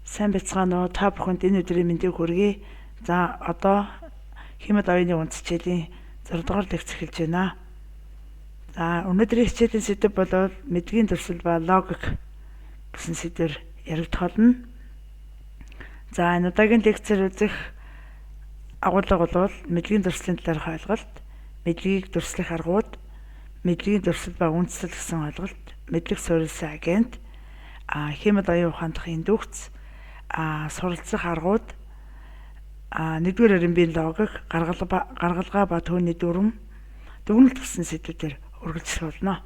Сайн байцгаана уу? Та бүхэнд энэ өдрийн мэндийг хүргэе. За одоо хиймэл оюуны үндэс хичээлийн 6 дугаар лекц эхэлж байна. За өнөөдрийн хичээлийн сэдэв бол мэдлэгийн дүрслэл ба логик гэсэн сэдвээр яригдах болно. За энэ удаагийн лекцээр үзэх агуулга бол мэдлэгийн дүрслийн талаарх ойлголт, мэдлэгийг дүрслэх аргууд, мэдлэгийн дүрслэл ба үндэслэл гэсэн ойлголт, мэдлэг суурилсан агент, хиймэл оюун ухаан дахь индукц, суралцах аргууд, нэгдүгээр эренбийн логик, гаргалгаа ба түүний дүрэм, дүгнэлт гэсэн сэдвүүдээр үргэлжлэх болно.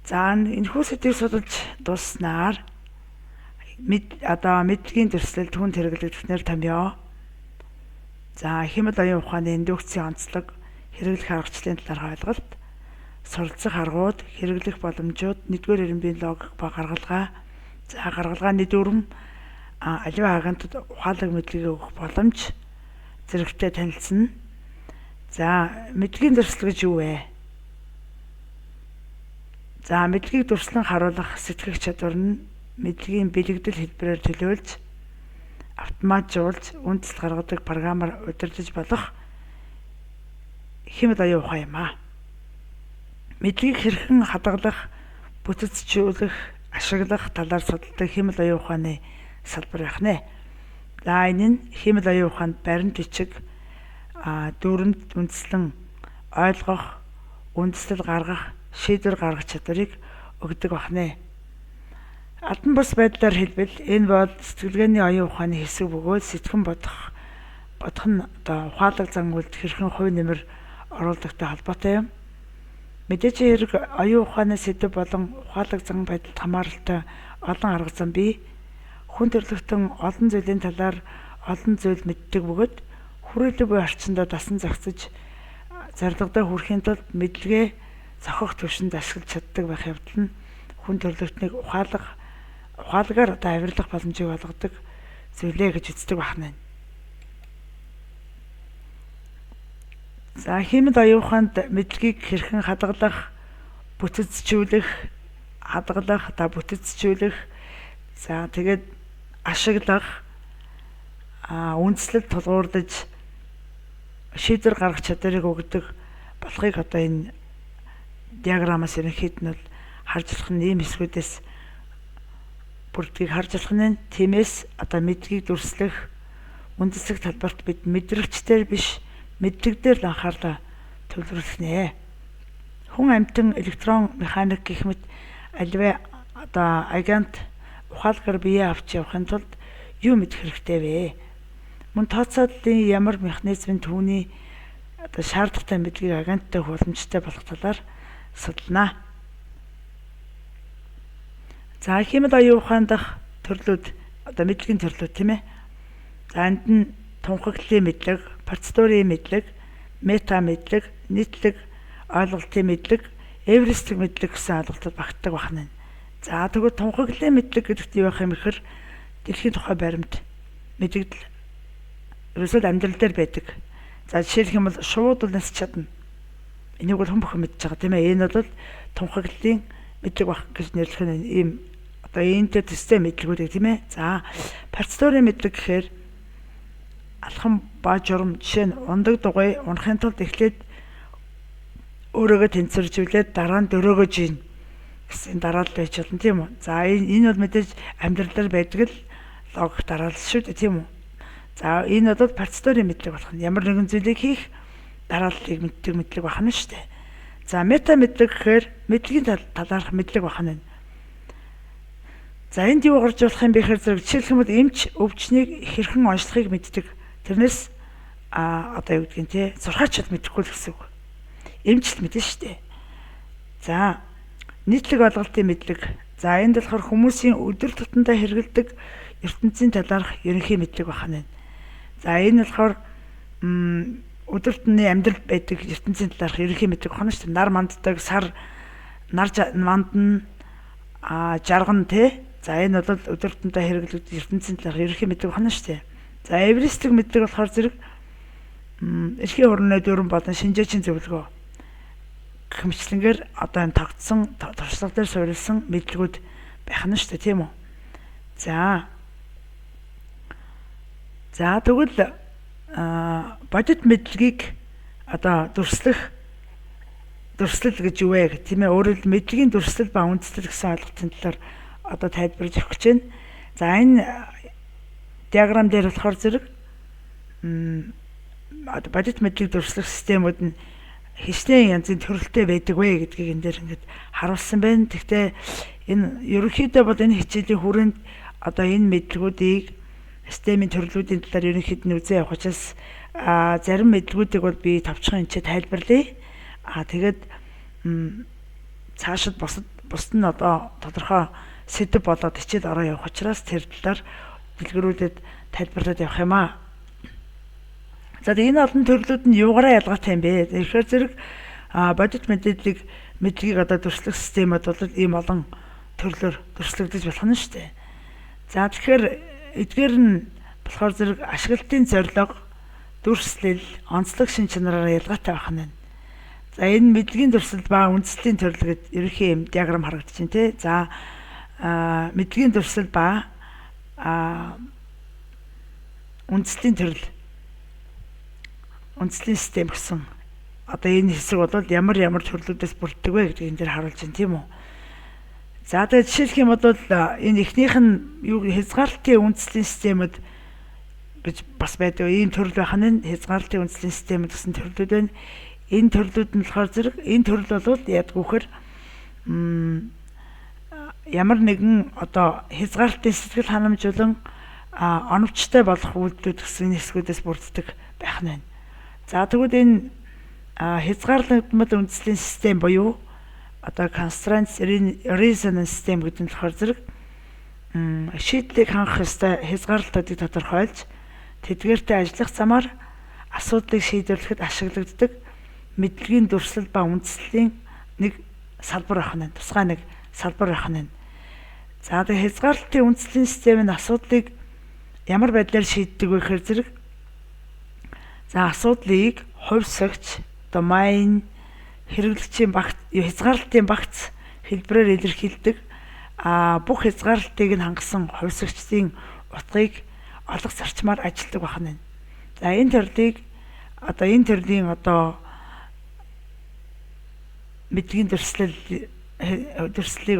За энэхүү сэдвийг судалж дууссанаар одоо мэдлэгийн дүрслэл, түүнд хэрэглэгдэх томьёо, за хиймэл оюун ухааны индукцийн онцлог, хэрэглэх аргачлалын талаарх ойлголт, суралцах аргууд, хэрэглэх боломжууд, нэгдүгээр эренбийн логик ба гаргалгаа, за гаргалгааны дүрэм, аливаа агентад ухаалаг мэдлэгийг өгөх боломж зэрэгтэй танилцсан. За мэдлэгийн дүрслэл гэж юу вэ? За мэдлэгийг дүрслэн харуулах сэтгэх чадвар нь мэдлэгийн бэлэгдэл хэлбэрээр төлөөлж, автоматжуулж, үндэслэл гаргадаг програмаар удирдах болох хиймэл оюун ухаан юм аа. Мэдлэгийг хэрхэн хадгалах, бүтцжүүлэх, ашиглах талаар судалдаг хиймэл оюун ухааны салбар байх нэ. За энэ нь хиймэл оюун ухаанд баримт бичиг, дүрэмд үндэслэн ойлгох, үндэслэл гаргах, шийдвэр гаргах чадварыг өгдөг байх нэ. Албан бус байдлаар хэлбэл энэ бол сэтгэлгээний оюун ухааны хэсэг бөгөөд сэтгэн бодох нь одоо ухаалаг зан үйлд хэрхэн хувь нэмэр оруулдагтай холбоотой юм. Мэдээж хэрэг оюун ухааны сэдэв болон ухаалаг зан байдалд хамааралтай олон арга зам бий. Хүн төрөлхтөн олон зүйлийн талаар олон зүйл мэддэг бөгөөд хүрээлэг буй орчиндөө дасан зохицож зорилгодоо хүрэхийн тулд мэдлэгээ зохих түвшинд ашиглаж чаддаг байх явдал нь хүн төрөлхтнийг ухаалгаар одоо авирлах боломжийг олгодог зүйлээ гэж үздэг байна. За хиймэл оюун ухаанд мэдлэгийг хэрхэн хадгалах, бүтцжүүлэх, хадгалах, бүтцжүүлэх, за тэгээд ашиглах, үндэслэл тулгуурлаж шийдвэр гаргах чадварыг өгдөг болохыг одоо энэ диаграммаас ерөнхийд нь бол харж болох нь ийм хэсгүүдээс бүрдгийг харж болох нь. Тиймээс одоо мэдлэгийг дүрслэх, үндэслэх талбарт бид мэдрэгчдээр биш мэдлэг дээр л анхаарлаа төвлөрүүлэх нэ. Хүн амьтан, электрон механик гэх мэт аливаа одоо агент ухаалгаар бие авч явахын тулд юу мэдэх хэрэгтэй вэ? Мөн тооцооллын ямар механизм түүний одоо шаардлагатай мэдлэгийг агенттай боломжтой болох талаар судалнаа. За хиймэл оюун ухаан дахь төрлүүд, одоо мэдлэгийн төрлүүд тийм ээ. За энд нь тунхаглалын мэдлэг, процедурын мэдлэг, мета мэдлэг, нийтлэг ойлголтын мэдлэг, эвристик мэдлэг гэсэн ойлголтод багтдаг байна. За тэгвэл тунхаглалын мэдлэг гэдэгт юу байх юм гэхээр дэлхийн тухай баримт мэдэгдэл ерөөсөө амьдрал дээр байдаг. За жишээлх юм бол шувууд бол насч чадна. Энийг бол хүн бүхэн мэдж байгаа тийм ээ. Энэ бол тунхаглалын мэдлэг байх гэж нэрлэх нь ийм одоо энэтэй төстэй мэдлэгүүд тийм ээ. За процедурын мэдлэг гэхээр алхам ба журам, жишээ нь ундаг дугуй унахын тулд эхлээд өөрөөгөө тэнцвэржүүлээд дараа нь дөрөөгөө жийн гэсэн дараалал байж болно тийм үү. За энэ бол мэдээж амьдралаар байдаг л логик дараалал шүү дээ тийм үү. За энэ бол процедурын мэдлэг болох нь ямар нэгэн зүйлийг хийх дарааллыг мэддэг мэдлэг байх нь шүү дээ. За мета мэдлэг гэхээр мэдлэгийн талаарх мэдлэг байх нь. За энд юу гарч болох юм бэ гэхээр зэрэг жишээлх юм бол эмч өвчнийг хэрхэн онцлохыг мэддэг. Тэрнээс одоо юу гэдгийг те сурхаач мэдэхгүй л гэсэн үг. Эмч л мэднэ шүү дээ. За нийтлэг ойлголтын мэдлэг. За энд болохоор хүмүүсийн өдөр тутамдаа хэрэглэдэг ертөнцийн талаарх ерөнхий мэдлэг байх нь. За энэ болохоор өдөр тутмын амьдрал байдаг ертөнцийн талаарх ерөнхий мэдлэг байна шүү дээ. Нар манддаг, сар нар мандна, жаргана те. За энэ бол өдөр тутамдаа хэрэглэгдэх ертөнцийн талаарх ерөнхий мэдлэг байна шүү дээ. За эвристик мэдлэг болохоор зэрэг эрхийн хурны дүрэм болон шинжээчийн зөвлөгөө гэх мэтлэнгээр одоо энэ тогтсон туршлага дээр суурилсан мэдлэгүүд байх нь шүү дээ тийм үү. За. За, тэгвэл бодит мэдлэгийг одоо дүрслэх дүрслэл гэж юу вэ гэх, тийм ээ, өөрөөр мэдлэгийн дүрслэл ба үндэслэл гэсэн ойлголтын талаар одоо тайлбарж өгөх гэж байна. За, энэ диаграм дээр болохоор зэрэг одоо бодит мэдлэг дүрслэх системүүд нь хичнээн янзын төрөлтэй байдаг вэ гэдгийг энэ дээр ингээд харуулсан байна. Гэхдээ энэ ерөнхийдөө бол энэ хичээлийн хүрээнд одоо энэ мэдлэгүүдийг, системийн төрлүүдийн талаар ерөнхийд нь үзээ явах учраас зарим мэдлэгүүдийг бол би товчхон энэ тайлбарлая. Тэгээд цаашид бусад нь одоо тодорхой сэдэв болоод хичээл ороо явах учраас тэр талаар дэлгэрүүлээд тайлбарлаад явах юм аа. За, энэ олон төрлүүд нь юугаараа ялгаатай юм бэ? Тэгэхээр зэрэг бодит мэдлэгийг одоо дүрслэх системүүд бол ийм олон төрлөөр дүрслэгдэж болох нь шүү дээ. За, тэгэхээр эдгээр нь болохоор зэрэг ашиглалтын зорилго, дүрслэл, онцлог шинж чанараараа ялгаатай байх нь. За, энэ мэдлэгийн дүрслэл ба үндэслэлийн төрөл гэд ерөнхий юм диаграм харагдаж байна, тий. За, мэдлэгийн дүрслэл ба үндэслэлийн төрөл, үндэслэлийн систем гэсэн одоо энэ хэсэг бол ямар ямар төрлүүдээс бүрддэг вэ гэдгийг энэ дээр харуулж байна, тийм үү. За, тэгээд жишээлх юм бол энэ эхнийх нь юу, хязгаарлалтын үндэслэлийн системүүд гэж бас байдаг. Ийм төрөл байх нь хязгаарлалтын үндэслэлийн системүүд гэсэн төрлүүд байна. Энэ төрлүүд нь болохоор зэрэг энэ төрөл бол яадаг вэ гэхээр ямар нэгэн одоо хязгаарлалтын сэтгэл ханамжуулан оновчтой болох үйлдэлүүд гэсэн хэсгүүдээс бүрддэг байх нь байна. За, тэгвэл энэ хязгаарлагдмал үндэслэлийн систем буюу одоо constraint resonance систем гэдэг нь болохоор зэрэг шийдлийг хангах ёстой хязгаарлалтуудыг тодорхойлж, тэдгээртэй ажиллах замаар асуудлыг шийдвэрлэхэд ашиглагддаг мэдлэгийн дүрслэл ба үндэслэлийн нэг салбар байх нь, тусгай нэг салбар байх нь. За, тэгээ хязгаарлалтын үндэслэлийн систем нь асуудлыг ямар байдлаар шийддэг вэ гэхээр зэрэг, за, асуудлыг хувьсагч, домен, хэрэглэгчийн багц, хязгаарлалтын багц хэлбэрээр илэрхийлдэг. Бүх хязгаарлалтыг нь хангасан хувьсагчдын утгыг олох зарчмаар ажилладаг байх нь. За, энэ төрлийг одоо энэ төрлийн одоо мэдлэгийн дүрслэлийг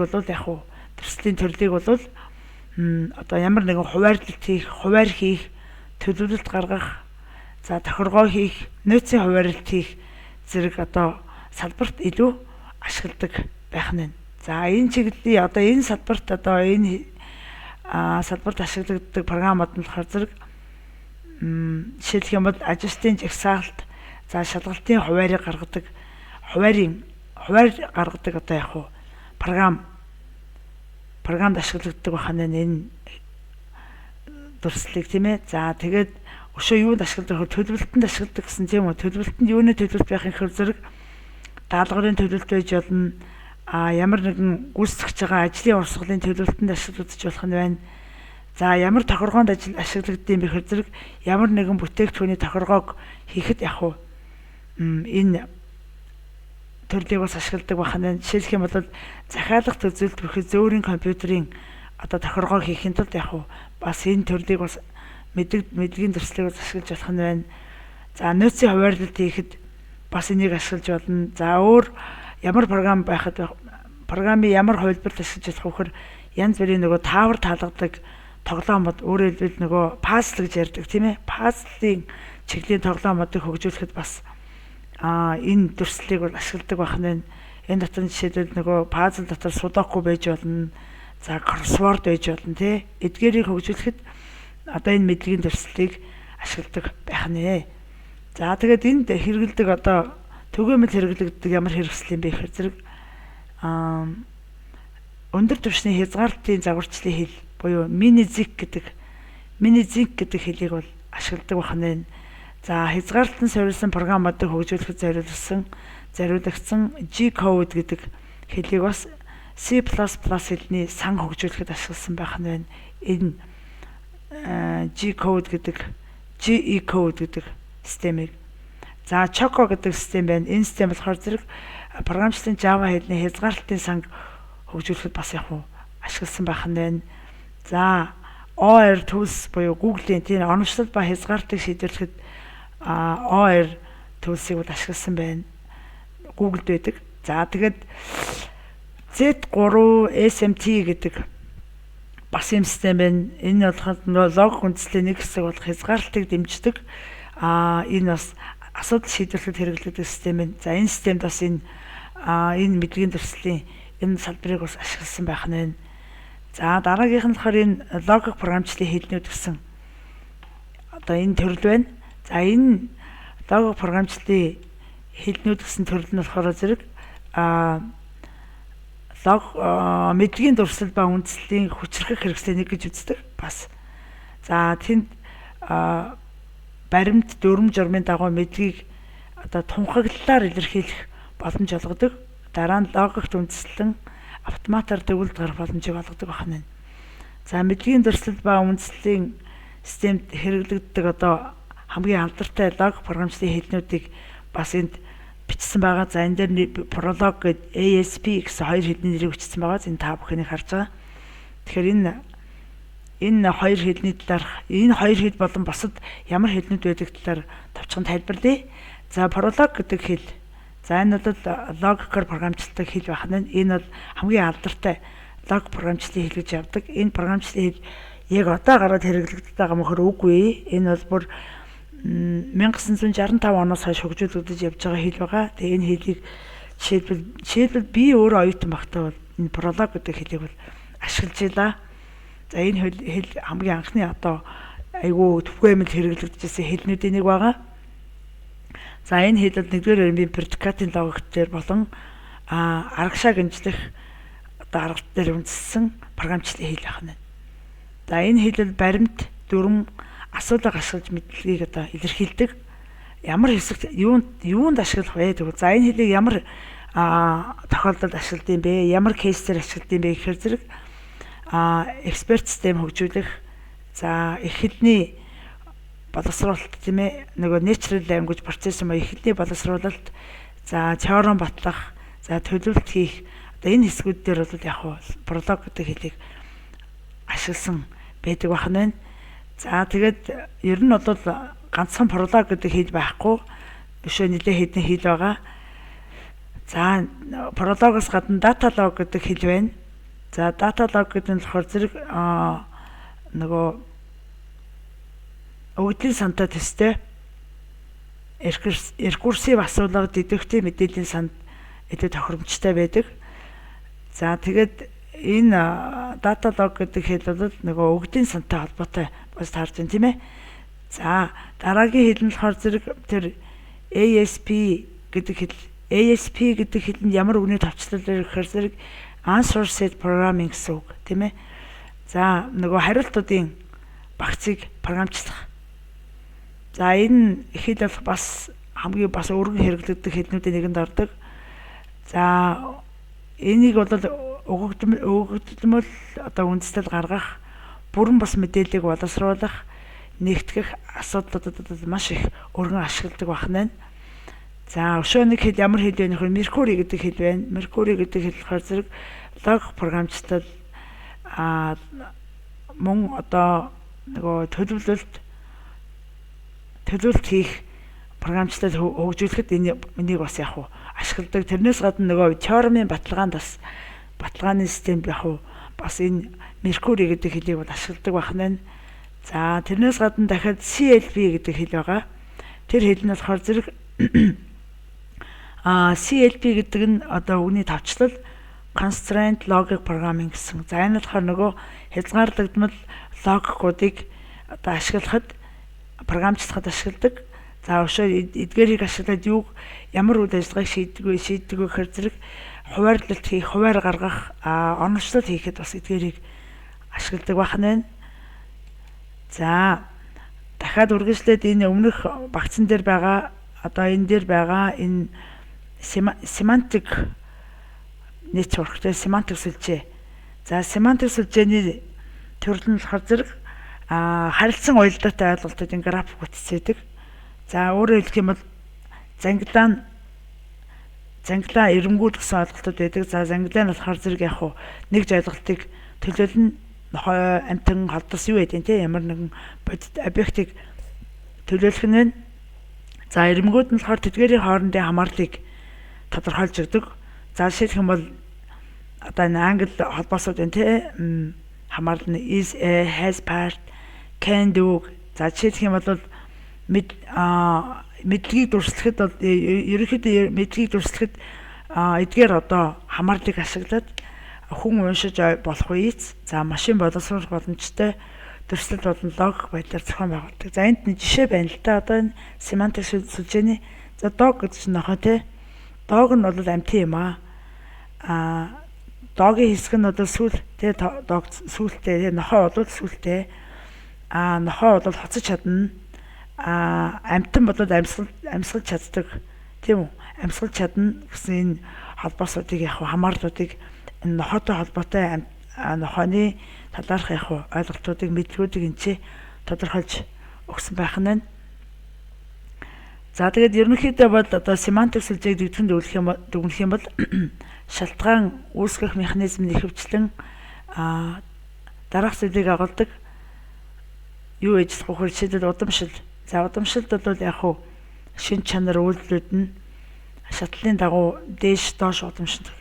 бол яг уу дүрслийн төрлийг бол одоо ямар нэгэн хуваарлалт хийх, хуваар хийх, төлөвлөлт гаргах, за, тохиргоо хийх, нөөцийн хуваарлалт хийх зэрэг одоо салбарт илүү ашигладаг байх нь. За, энэ чиглэлийн одоо энэ салбарт одоо энэ салбарт ашиглагддаг програмууд нь болохоор зэрэг жишээлх юм бол ажилчдын жагсаалт, за, шалгалтын хуваарийг гаргадаг, хуваарийн хуваар гаргадаг одоо яг уу програмд ашиглагддаг байх нь энэ дүрслэлийг, тийм ээ. За, тэгээд өшөө юунд ашигладаг вэ? Төлөвлөлтөнд ашигладаг гэсэн, тийм үү? Төлөвлөлтөнд юуны төлөвлөлт байх юм гэхээр зэрэг даалгаврын төлөвлөлт байж болно. Ямар нэгэн гүйцэтгэж байгаа ажлын урсгалын төлөвлөлтөнд ашиглагдаж болох нь байна. За, ямар тохиргоонд ажил ашиглагддаг юм бэ гэхээр зэрэг ямар нэгэн бүтээгдэхүүний тохиргоог хийхэд яг уу энэ төрлийг бас ашигладаг байх нь. Жишээлх юм бол захиалга үзүүлэлт бүхий зөөрийн компьютерийн одоо тохиргоо хийхин тулд яг уу бас энэ төрлийг бас мэдлэгийн дүрслэлийг бас ашиглаж болох нь байна. За, нөөцийн хуваарлалт хийхэд бас энийг ашиглаж болно. За, өөр ямар програм байхад, програмын ямар хувилбарт ашиглаж болох вэ гэхээр янз бүрийн нөгөө таавар таалгадаг тоглоомод, өөрөөр хэлбэл нөгөө пазл гэж ярьдаг, тийм ээ. Пазлын чиглэлийн тоглоомодыг хөгжүүлэхэд бас энэ дүрслэлийг бол ашигладаг байх нь. Энэ дотор нь жишээлбэл нөгөө пазл дотор судоку байж болно. За, кроссворд байж болно, тий. Эдгээрийг хөгжүүлэхэд одоо энэ мэдлэгийн дүрслэлийг ашигладаг байх нэ. За, тэгээд энд хэрэглэдэг одоо түгээмэл хэрэглэгддэг ямар хэрэгсэл юм бэ гэхээр зэрэг өндөр түвшний хязгаарлалтын загварчлалын хэл буюу MiniZinc гэдэг хэлийг бол ашигладаг байх нь. За, хязгаарлалтанд суурилсан програмуудыг хөгжүүлэхэд зориулагдсан G-code гэдэг хэлийг бас C++ хэлний сан хөгжүүлэхэд ашигласан байх нь байна. Энэ G-code гэдэг, GE code гэдэг системийг. За, Choco гэдэг систем байна. Энэ систем болохоор зэрэг програмчлалын Java хэлний хязгаарлалтын санг хөгжүүлэхэд бас яг уу ашигласан байх нь байна. За, OR tools буюу Google-ийн тийм оновчлол ба хязгаарлалтыг шийдвэрлэхэд OR tools-ыг бол ашигласан байна. Google-д байдаг. За, тэгээд Z3 SMT гэдэг бас юм систем байна. Энэ болохоор логик үндэслэлийн нэг хэсэг болох хязгаарлалтыг дэмждэг. Энэ бас асуудал шийдвэрлэхэд хэрэглэгдэх систем байна. За, энэ системд бас энэ мэдлэгийн дүрслийн энэ салбарыг бас ашигласан байх нь байна. За, дараагийнх нь болохоор энэ логик програмчлалын хэлнүүд гэсэн одоо энэ төрөл байна. За, энэ логик програмчлалын хэлнүүд гэсэн төрөл нь болохоор зэрэг лог мэдлэгийн дүрслэл ба үндэслэлийн хүчирхэг хэрэгслийн нэг гэж үздэг бас. За, тэнд баримт, дүрэм журмын дагуу мэдлэгийг одоо тунхаглалаар илэрхийлэх боломж олгодог. Дараа нь логикт үндэслэн автоматар дүгнэлт гаргах боломжийг олгодог байна. За, мэдлэгийн дүрслэл ба үндэслэлийн системд хэрэглэгддэг одоо хамгийн алдартай логик програмчлалын хэлнүүдийг бас энд бичсэн байгаа. За, энэ дээр Prolog гээд ASP гэсэн хоёр хэлний нэрийг бичсэн байгаа. Энэ та бүхнийг харж байгаа. Тэгэхээр энэ хоёр хэлний талаарх, энэ хоёр хэл болон бусад ямар хэлнүүд байдаг талаар товчхон тайлбарлая. За, Prolog гэдэг хэл. За, энэ бол логикоор програмчилдаг хэл байна. Энэ бол хамгийн алдартай логик програмчлалын хэл гэж явдаг. Энэ програмчлалын хэл яг одоо гараад хэрэглэгдэж байгаа мөхөр үгүй. Энэ бол бүр 1965 оноос хойш хөгжүүлэгдэж явж байгаа хэл байгаа. Тэгээ энэ хэлийг жишээлбэл би өөрөө оюутан байхдаа бол энэ Prolog гэдэг хэлийг бол ашиглаж байлаа. За, энэ хэл хамгийн анхны одоо айгүй түгээмэл хэрэглэгдэжсэн хэлнүүдийн нэг байгаа. За, энэ хэл бол нэгдүгээр баримтын предикатын логик дээр болон арагшаа гинжлэх одоо арга дээр үндэссэн програмчлалын хэл байна. За, энэ хэл бол баримт, дүрэм, асуулга ашиглаж мэдлэгийг одоо илэрхийлдэг. Ямар хэсэгт юунд ашиглах вэ гэвэл, за, энэ хэлийг ямар тохиолдолд ашигладаг юм бэ? Ямар case дээр ашигладаг юм бэ гэхээр зэрэг эксперт систем хөгжүүлэх, за, эх хэлний боловсруулалт, тийм ээ, нөгөө natural language process юм, эх хэлний боловсруулалт, за, теорем батлах, за, төлөвлөлт хийх, одоо энэ хэсгүүд дээр бол яг хуу Prolog гэдэг хэлийг ашигласан байдаг байх нь байна. За, тэгээд ер нь бол ганцхан Prolog гэдэг хэл байхгүй. Өшөө нэлээ хэдэн хэл байгаа. За, Prolog-оос гадна Datalog гэдэг хэл байна. За, Datalog гэдэг нь болохоор зэрэг нөгөө өгөгдлийн сантай төстэй рекурсив асуулга, дедуктив мэдээллийн санд илүү тохиромжтой байдаг. За, тэгээд энэ Datalog гэдэг хэл бол нөгөө өгөгдлийн сантай холбоотой бас таарч байна, тийм ээ. За, дараагийн хэл нь болохоор зэрэг тэр ASP гэдэг хэл. ASP гэдэг хэлэнд ямар үгний товчлол гэхээр зэрэг answer set programming гэсэн үг, тийм ээ. За, нөгөө хариултуудын багцыг програмчлах. За, энэ хэл бол бас хамгийн бас өргөн хэрэглэгдэх хэлнүүдийн нэгэнд ордог. За, энийг бол өгөгдмөл одоо үндэслэл гаргах, бүрэн бус мэдээллийг боловсруулах, нэгтгэх асуудлуудад маш их өргөн ашигладаг байна. За, өшөө нэг хэл ямар хэл вэ нөхөр, Mercury гэдэг хэл байна. Mercury гэдэг хэл болохоор зэрэг логик програмчлал мөн одоо нөгөө төлөвлөлт хийх програмчлал хөгжүүлэхэд энийг бас яг уу ашигладаг. Тэрнээс гадна нөгөө теоремын баталгаанд, бас баталгааны систем яг уу бас энэ Mercury гэдэг хэлийг бол ашигладаг байх нь. За, тэрнээс гадна дахиад CLP гэдэг хэл байгаа. Тэр хэл нь болохоор зэрэг CLP гэдэг нь одоо үгний товчлол Constraint Logic Programming гэсэн. За, энэ болохоор нөгөө хязгаарлагдмал логикуудыг одоо ашиглахад, програмчлахад ашигладаг. За, өшөө эдгээрийг ашиглаад юуг, ямар үйл ажиллагааг шийддэг вэ гэхээр зэрэг хуваарлалт хийх, хуваар гаргах, оновчлол хийхэд бас эдгээрийг ашигладаг байх нь байна. За, дахиад үргэлжлээд энэ өмнөх багцан дээр байгаа, одоо энэ дээр байгаа энэ semantic network дээр семантик сүлжээ. За, семантик сүлжээний төрөл нь болохоор зэрэг харилцан уялдаатай ойлголтод энэ график бүтцээдэг. За, өөрөөр хэлэх юм бол зангилаа, эренгүүл гэсэн ойлголтууд байдаг. За, зангилаа нь болохоор зэрэг яг хуу нэг ойлголтыг төлөөлнө. Нохой, амьтан, холдос юу гэдэг те, ямар нэгэн бодит объектыг төлөөлөх нь байна. За, ирмэгүүд нь болохоор тэдгээрийн хоорондын хамаарлыг тодорхойлж өгдөг. За, жишээлх юм бол одоо энэ англи холбоосууд байна те, хамаарал нь is, a, has, part, can do. За, жишээлх юм бол мэдлэгийг дүрслэхэд бол ерөнхийдөө мэдлэгийг дүрслэхэд эдгээр одоо хамаарлыг ашиглаад хүн уншиж болох үеиц, за, машин боловсруулах боломжтой дүрслэл болон логик байдлаар зохион байгуулдаг. За, энд нэг жишээ байна л да. Одоо энэ семантик сүлжээний, за, dog гэдэг чинь нохой те. Dog нь бол амьтан юм аа. Dog ийн хэсэг нь бол сүүл те, dog сүүлтэй те, нохой бол сүүлтэй. Нохой бол хоцож чадна. Амьтан бол амьсгалж чаддаг. Тийм үү? Амьсгалж чадна гэсэн энэ холбоосуудыг, яг хамаарлуудыг, энэ нохойтой холбоотой нохойны талаарх яг ойлголтуудыг, мэдлэгүүдийг энэ чи тодорхойлж өгсөн байх нь байна. За, тэгээд ерөнхийдөө бол одоо семантик сүлжээг дэгдэхэн дүгнэх юм бол шалтгаан үүсгэх механизм нь ихэвчлэн дараах зүйлийг агуулдаг. Юу ээж вэ гэхээр жишээлбэл удамшил. За, удамшилд бол яг хуу шинж чанар, үйлдэлүүд нь шатлалын дагуу дээш доош удамшдаг.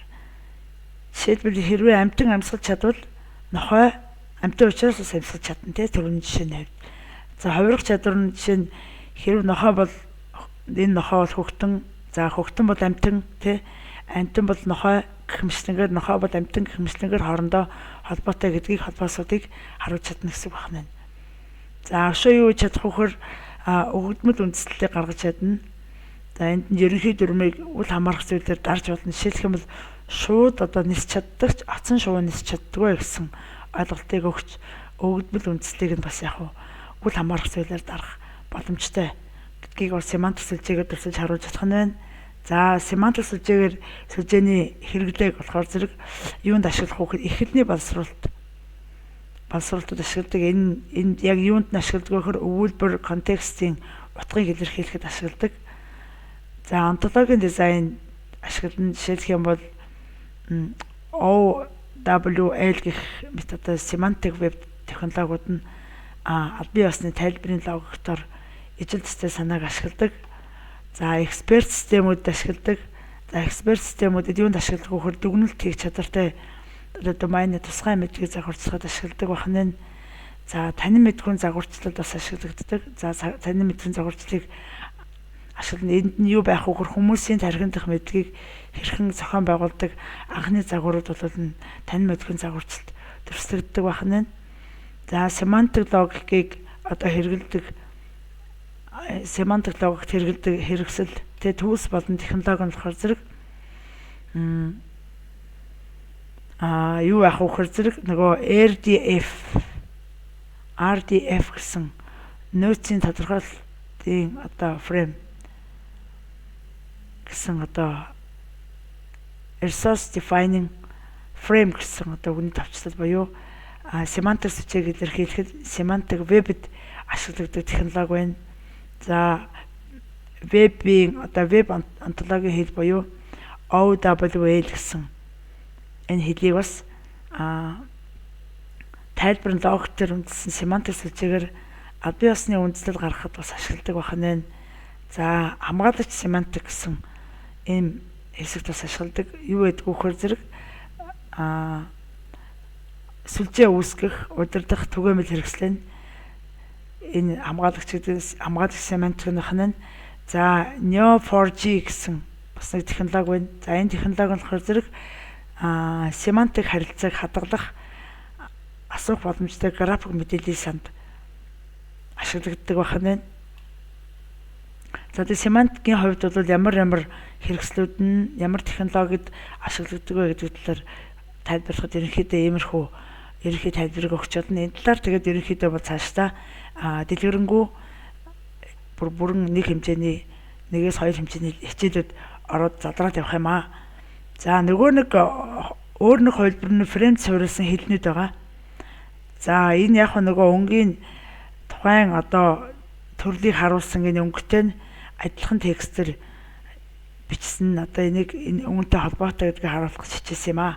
Жишээлбэл, хэрвээ амьтан амьсгалж чадвал нохой амьтан учраас бас амьсгалж чадна тий, түрүүний жишээний хувьд. За, хувирах чадвар нь жишээ нь хэрв нохой бол, энэ нохой бол хөхтөн, за, хөхтөн бол амьтан тий, амьтан бол нохой гэх мэтчилэнгээр, нохой бол амьтан гэх мэтчилэнгээр хоорондоо холбоотой гэдгийг, холбоосуудыг харуулж чадна гэсэн үг байна. За, өшөө юу хийж чадах вэ гэхээр өгөгдмөл үндэслэлийг гаргаж чадна. За, энд нь ерөнхий дүрмийг үл хамаарах зүйлээр дарж болно. Жишээлх юм бол шууд одоо нисч чаддаг ч оцон шувуу нисч чаддаггүй гэсэн ойлголтыг өгч өгөгдмөл үндэслэлийг нь бас яг үл хамаарах зүйлээр дарах боломжтой гэдгийг бол семантик сүлжээгээр дүрсэлж харуулж чадах нь байна. За, семантик сүлжээний хэрэглээг болохоор зэрэг юунд ашиглах вэ гэхээр их хэлний боловсруулалтад ашигладаг. Энэ яг юунд нь ашигладаг вэ гэхээр өгүүлбэр контекстын утгыг илэрхийлэхэд ашигладаг. За, онтологийн дизайн ашиглан, жишээлх юм бол OWL гэх мэт одоо semantic web технологиуд нь албан ёсны тайлбарын логиктоор ижил төстэй санааг ашигладаг. За, эксперт системүүд ашигладаг. За, эксперт системүүдэд юунд ашигладаг вэ гэхээр дүгнэлт хийх чадвартай одоо домены тусгай мэдлэгийг загварчлахад ашигладаг байх нь. За, танин мэдэхүйн загварчлалд бас ашиглагддаг. За, танин мэдэхүйн загварчлалыг ашиглана. Энд нь юу байх вэ гэхээр хүмүүсийн тархин дахь мэдлэгийг хэрхэн зохион байгуулдаг анхны загварууд бол нь танин мэдэхүйн загварчлалд дүрслэгддэг байх нь. За, семантик логикийг одоо хэрэглэдэг, семантик логикт хэрэглэдэг хэрэгсэл тэ tools болон технологи нь болохоор зэрэг юу яах вэ гэхээр зэрэг нөгөө RDF гэсэн нөөцийн тодорхойлолтын одоо frame гэсэн, одоо resource defining frame гэсэн одоо үгний товчлол буюу семантик сүлжээг илэрхийлэхэд semantic web-д ашиглагддаг технологи байна. За, вебийн одоо веб онтологийн хэл буюу OWL гэсэн энэ хэлийг бас тайлбар логик дээр үндэслэн семантик сүлжээгээр албан ёсны үндслэл гаргахад бас ашигладаг байх нь. За, хамгаалагч семантик гэсэн ийм хэсэгт бас ашигладаг. Юу гэдэг вэ гэхээр зэрэг сүлжээ үүсгэх, удирдах түгээмэл хэрэгслээ нь энэ хамгаалагч гэдэг хамгаалагч семантик нь. За, Neo4j гэсэн бас нэг технологи байна. За, энэ технологи нь болохоор зэрэг семантик харилцааг хадгалах, асуух боломжтой график мэдээллийн санд ашиглагддаг байх нь. За, тэгээ семантикийн хувьд бол ямар ямар хэрэгслүүд нь ямар технологид ашиглагддаг вэ гэдэг талаар тайлбарлахад ерөнхийдөө иймэрхүү ерөнхий тайлбарыг өгч чадна. Энэ талаар тэгээд ерөнхийдөө бол цаашдаа дэлгэрэнгүй бүр бүрэн нэг хэмжээний, нэгээс хоёр хэмжээний хичээлүүд ороод задраад явах юм аа. За, нөгөө нэг өөр нэг хувилбар нь frame суурилсан хэлнүүд байгаа. За, энэ яг нөгөө өнгийн тухайн одоо төрлийг харуулсан энэ өнгөтэй нь адилхан текстээр бичсэн, одоо энийг энэ өнгөтэй холбоотой гэдгийг харуулах гэж хичээсэн юм аа.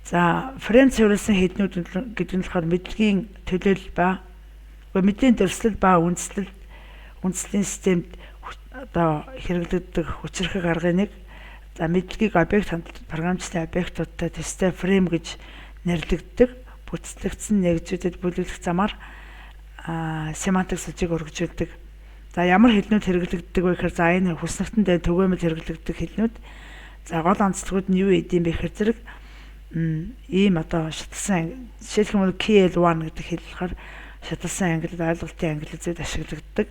За, frame суурилсан хэлнүүд гэдэг нь болохоор мэдлэгийн төлөөлөл ба мэдлийн дүрслэл ба үндэслэлийн системд одоо хэрэглэгддэг хүчирхэг аргын нэг. За, мэдлэгийг объект хандлт програмчлалын объектуудтай төстэй frame гэж нэрлэгддэг. Бүтцлэгдсэн нэгжүүдэд бүлэглэх замаар семантик сүлжээг өргөжүүлдэг. За, ямар хэлнүүд хэрэглэгддэг вэ гэхээр за энэ хүснэгтэн дээр түгээмэл хэрэглэгддэг хэлнүүд. За, гол онцлогууд нь юу гэдэм бэ гэхээр зэрэг ийм одоо шатлсан, жишээлх юм бол KL1 гэдэг хэл болохоор шатлсан англи, ойлголтын англи зүйд ашиглагддаг.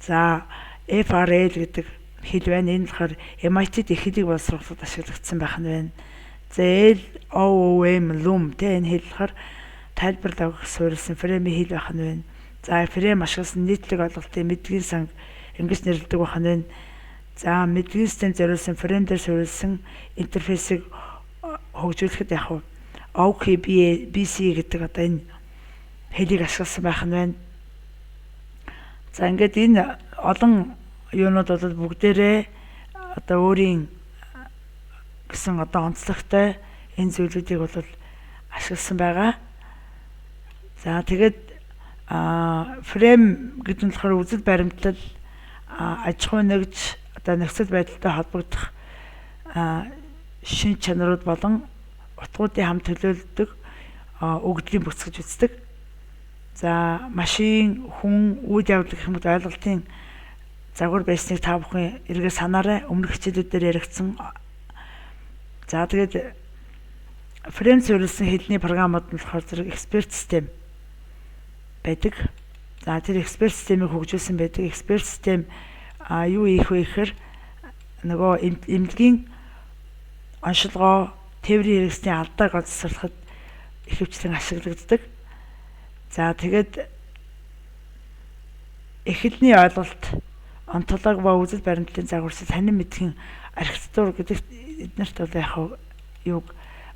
За, FRL гэдэг хэл байна. Энэ болохоор MIT-д их хэлийг боловсруулахад ашиглагдсан байх нь байна. За, LOOM, Loom тэ энэ хэл болохоор тайлбар логик суурилсан frame ийн хэл байх нь байна. За, frame ашигласан нийтлэг ойлголтын мэдлэгийн санг ингэж нэрлэдэг байх нь байна. За, мэдлэгийн систем зориулсан frame дээр суурилсан интерфейсийг хөгжүүлэхэд яг OKBC гэдэг одоо энэ хэлийг ашигласан байх нь байна. За, ингээд энэ олон юунууд бол бүгдээрээ одоо өөрийн гэсэн одоо онцлогтой энэ зүйлүүдийг бол ашигласан байгаа. За, тэгээд frame гэдэг нь болохоор үзэл баримтлал, аж ахуй нэгж, одоо нөхцөл байдалтай холбогдох шинж чанарууд болон утгуудын хамт төлөөлдөг өгөгдлийн бүс гэж үздэг. За, машин, хүн, үйл явдал гэх мэт ойлголтын загвар байсныг та бүхэн эргээ санаарай. Өмнөх хичээлүүд дээр яригдсан. За, тэгээд frame суурилсан хэлний програмууд нь болохоор зэрэг expert систем байдаг. За, тэр expert системийг хөгжүүлсэн байдаг. Expert систем юу хийх вэ гэхээр нөгөө эмнэлгийн оншилгоо, тээврийн хэрэгслийн алдааг олзсруулахад ихэвчлэн ашиглагддаг. За, тэгээд эх хэлний ойлголт, онтологи ба үзэл баримтлалын загварчлал, танин мэдэхийн архитектур гэдэг эднэрт бол яг юуг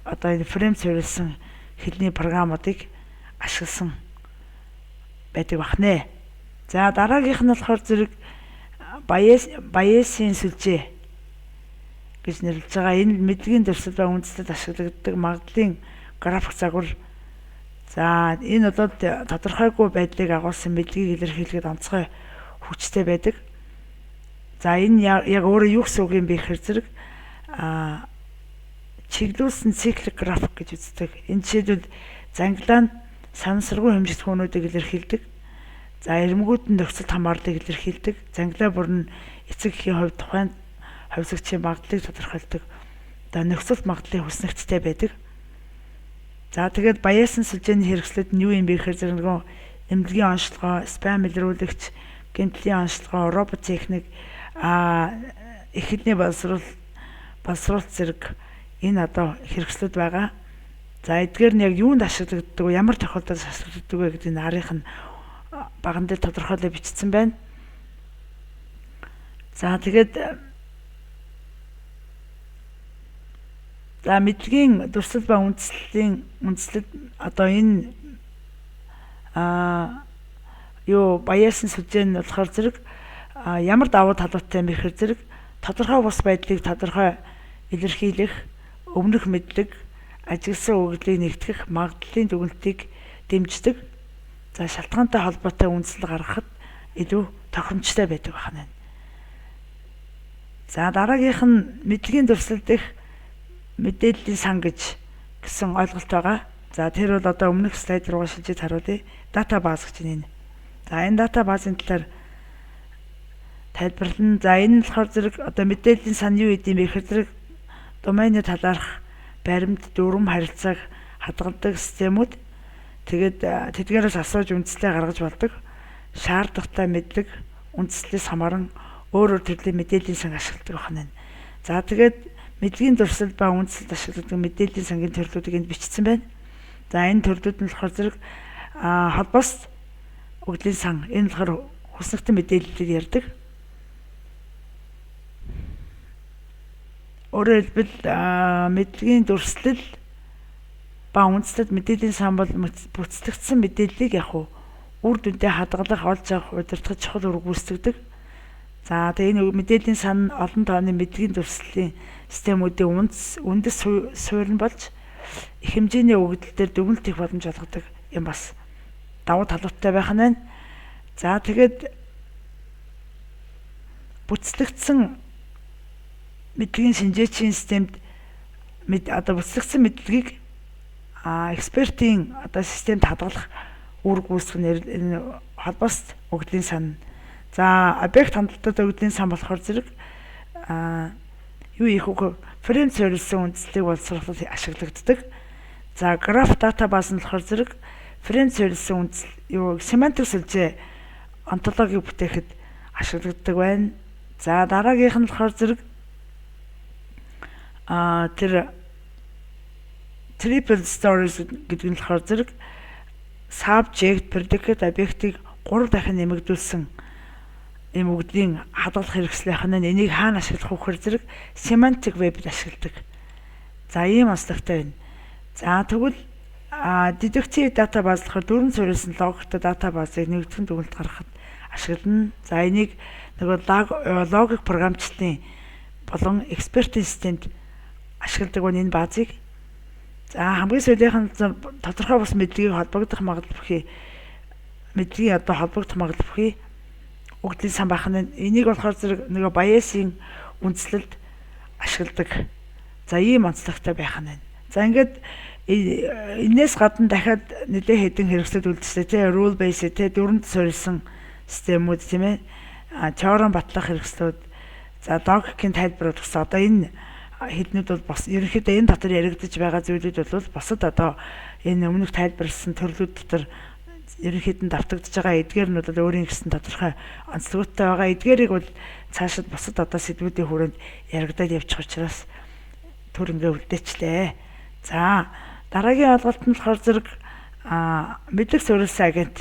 одоо энэ frame суурилсан хэлний програмуудыг ашигласан байдаг бахнэ. За, дараагийнх нь болохоор зэрэг Байесийн сүлжээ гэж нэрлэж байгаа. Энэ мэдлэгийн дүрслэл ба үндэслэлд ашиглагддаг магадлалын график загвар. За, энэ бол тодорхойгүй байдлыг агуулсан мэдлэгийг илэрхийлэхэд онцгой хүчтэй байдаг. За, энэ яг өөрөө юу гэсэн үг юм бэ гэхээр зэрэг чиглүүлсэн циклик график гэж үздэг. Энэ жишээлбэл зангилаа нь санамсаргүй хэмжигдэхүүнүүдийг илэрхийлдэг. За, эрмэгүүд нь нөхцөлд хамаарлыг илэрхийлдэг. Зангилаа бүр нь эцэг эхийн хувьд тухайн хувьсагчийн магадлалыг тодорхойлдог. За, нөхцөлт магадлалын хүснэгттэй байдаг. За, тэгээд Байесын сүлжээний хэрэгслүүд нь юу юм бэ гэхээр зэрэг нөгөө эмнэлгийн онцлогоо, спам илрүүлэгч, гэмтлийн онцлогоо, робот техник, эх хэлний боловсруулалт зэрэг энэ одоо хэрэгслүүд байгаа. За, эдгээр нь яг юунд ашиглагддаг вэ? Ямар тохиолдолд ашиглагддаг вэ гэдэг энэ арынх нь баган дээр тодорхойлоо бичсэн байна. За, тэгээд за мэдлэгийн дүрслэл ба үндэслэлийн үндэслэл одоо энэ юу Байесын сүлжээ нь болохоор зэрэг ямар давуу талуудтай юм бэ гэхээр зэрэг тодорхой бус байдлыг тодорхой илэрхийлэх, өмнөх мэдлэг, ажигласан өгөгдлийг нэгтгэх, магадлалын дүгнэлтийг дэмждэг. За, шалтгаантай холбоотой үндэслэл гаргахад илүү тохиромжтой байдаг байна. За, дараагийнх нь мэдлэгийн дүрслэл дэх мэдээллийн сан гэж гэсэн ойлголт байгаа. За, тэр бол одоо өмнөх слайд руугаа шилжиж харуулъя. Database гэж энэ. За, энэ database ын талаар тайлбарлана. За, энэ нь болохоор зэрэг одоо мэдээллийн сан юу гэдэм бэ гэхээр зэрэг домены талаарх баримт, дүрм, харилцааг хадгалдаг системүүд. Тэгээд тэдгээрээс асууж үндэслэлээ гаргаж болдог. Шаардлагатай мэдлэг үндэслэлээс хамааран өөр өөр төрлийн мэдээллийн сан ашигладаг байна. За, тэгээд мэдлэгийн дүрслэл ба үндэслэлд ашигладаг мэдээллийн сангийн төрлүүдийг энд бичсэн байна. За, энэ төрлүүд нь болохоор зэрэг холбоос өгөгдлийн сан. Энэ болохоор хүснэгтэн мэдээллийг ярьдаг. Өөрөөр хэлбэл мэдлэгийн дүрслэл ба үндэслэлд мэдээллийн сан бол бүтцлэгдсэн мэдээллийг яг үр дүнтэй хадгалах, олж авах, удирдах чухал үүрэг гүйцэтгэдэг. За, тэгээ энэ мэдээллийн сан олон тооны мэдлэгийн дүрслэлийн системүүдийн үндэс суурь нь болж их хэмжээний өгөгдөл дээр дүгнэлт хийх боломж олгодог юм бас давуу талуудтай байх нь байна. За, тэгээд бүтцлэгдсэн мэдлэгийн шинжээчийн системд одоо бүтцлэгдсэн мэдлэгийг экспертийн одоо системд хадгалах үүрэг гүйцэтгэх нь энэ холбоост өгөгдлийн сан. За, объект хандалтад өгөгдлийн сан болохоор зэрэг юу их үг фрейм суурилсан үндслийг боловсруулахад ашиглагддаг. За, граф database нь болохоор зэрэг фрейм суурилсан үндсэл юу семантик сүлжээ онтологиг бүтээхэд ашиглагддаг байна. За, дараагийнх нь болохоор зэрэг тэр triple stories гэдэг нь болохоор зэрэг subject, predicate, объектыг 3 дахин нэмэгдүүлсэн ийм өгөгдлийн хадгалах хэрэгслийнх нь. Энийг хаана ашиглах вэ гэхээр зэрэг semantic web-д ашигладаг. За, ийм онцлогтой байна. За, тэгвэл deductive database болохоор дүрэм суурилсан логиктой database-ыг нэгтгэн дүгнэлт гаргахад ашиглана. За, энийг нөгөө логик програмчлалын болон экспертийн системд ашигладаг байна энэ баазыг. За, хамгийн сүүлийнх нь тодорхой бус мэдлэгийг холбогдох магадлал бүхий мэдлэгийн одоо холбогдох магадлал бүхий өгөгдлийн сан байх нь. Энийг болохоор зэрэг нөгөө Bayes-ийн үндслэлд ашигладаг. За, ийм онцлогтой байх нь байна. За, ингээд энээс гадна дахиад нэлээд хэдэн хэрэгслүүд үлдсэн, тий, rule base, тий, дүрэмд суурилсан системүүд, тийм ээ, теорем батлах хэрэгслүүд, за, логикийн тайлбарууд гэсэн. Одоо энэ хэлнүүд бол бас ерөнхийдөө энэ дотор яригдаж байгаа зүйлүүд бол бусад одоо энэ өмнөх тайлбарласан төрлүүд дотор ерөнхийд нь давтагдж байгаа эдгээр нь бол өөрийн гэсэн тодорхой онцлогтой байгаа. Эдгээрийг бол цаашид бусад одоо сэдвүүдийн хүрээнд яригадаад явчих учраас түр ингээ үлдээчлээ. За, дараагийн ойлголт нь болохоор зэрэг мэдлэг суурилсан агент.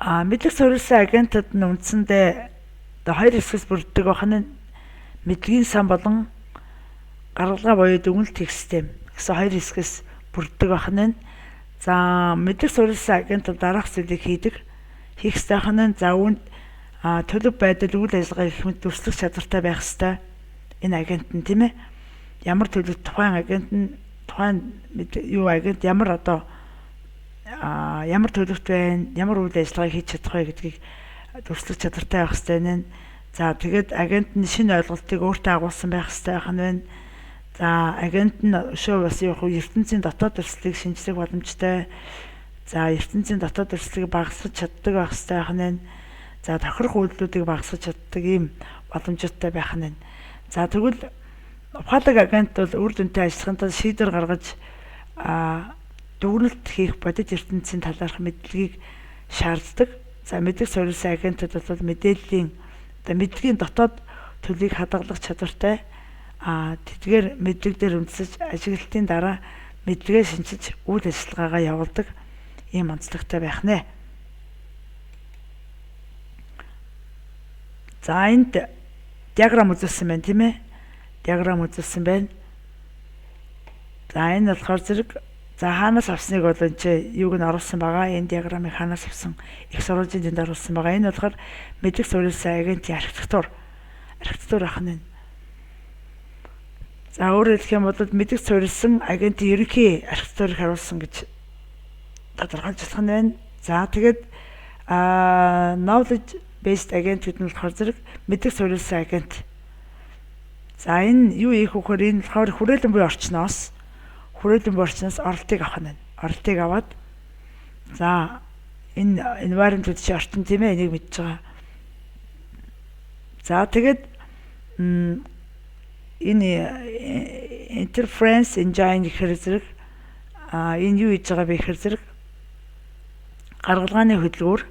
Мэдлэг суурилсан агентууд нь үндсэндээ одоо хоёр хэсгээс бүрддэг байх нь мэдлэгийн сан болон гаргалгаа буюу дүгнэлт хийх систем гэсэн хоёр хэсгээс бүрддэг байх нь. За, мэдлэг суурилсан агент бол дараах зүйлийг хийдэг. Хийх ёстой нь, за, үүнд төлөв байдал, үйл ажиллагаа гэх мэт дүрслэх чадвартай байх ёстой. Энэ агент нь, тийм ээ. Ямар төлөв тухайн агент нь, тухайн юу агент ямар одоо ямар төлөвт байна, ямар үйл ажиллагааг хийж чадах вэ гэдгийг дүрслэх чадвартай байх ёстой нэ. За, тэгээд агент нь шинэ ойлголтыг өөртөө агуулсан байх ёстой байх нь байна. За, агент нь өшөө бас яг ертөнцийн дотоод дүрслэлийг шинжлэх боломжтой. За, ертөнцийн дотоод дүрслэлийг багасгах чаддаг байх ёстой байх нь байна. За, тохирох үйлдэлүүдийг багасгах чаддаг ийм боломжтой байх нь байна. За, тэгвэл ухаалаг агент бол үр дүнтэй ажиллахын тулд шийдвэр гаргаж дүгнэлт хийх бодит ертөнцийн талаарх мэдлэгийг шаарддаг. За, мэдлэг суурилсан агентууд бол мэдээллийн одоо мэдлэгийн дотоод төлөвийг хадгалах чадвартай. Тэдгээр мэдлэг дээр үндэслэж ажиглалтын дараа мэдлэгээ шинчилж үйл ажиллагаагаа явуулдаг ийм онцлогтой байх нэ. За, энд диаграм үзүүлсэн байна, тийм ээ. Диаграм үзүүлсэн байна. За, энэ болохоор зэрэг, за, хаанаас авсныг бол энэ чи юуг нь оруулсан байгаа. Энэ диаграмыг хаанаас авсан их сурвалжийн тэнд оруулсан байгаа. Энэ болохоор мэдлэг суурилсан агентийн архитектур. Архитектур ах нь. За, өөрөөр хэлэх юм бол мэдлэг суурилсан агентийн ерөнхий архитектурыг харуулсан гэж тодорхойлж болох нь байна. За, тэгээд knowledge based agent гэдэг нь болохоор зэрэг мэдлэг суурилсан агент. За, энэ юу хийх вэ гэхээр энэ болохоор хүрээлэн буй орчноос оролтыг авах нь. Оролтыг аваад, за, энэ environment чи орчин, тийм ээ, энийг мэдж байгаа. За, тэгээд энэ inference engine гэхэр зэрэг энэ юу хийж байгаа бэ гэхэр зэрэг гаргалгааны хөдөлгүүр.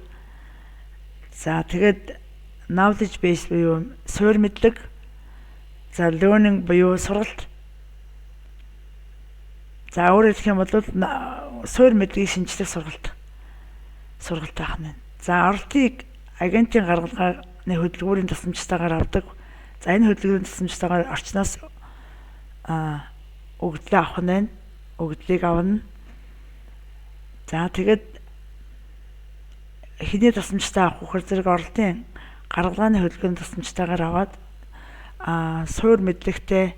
За, тэгээд knowledge base буюу суурь мэдлэг. За, learning буюу сургалт. За, өөрөөр хэлэх юм бол суурь мэдлэгийг шинжлэх сургалт. Сургалт байх нь. За, оролтыг агентийн гаргалгааны хөдөлгүүрийн тусламжтайгаар авдаг. За, энэ хөдөлгүүрийн тусламжтайгаар орчноос өгөгдлөө авах нь байна. Өгөгдлийг авна. За, тэгээд хэний тусламжтай авах вэ гэхээр зэрэг оролтын гаргалгааны хөдөлгөөний тусламжтайгаар аваад суур мэдлэгтэй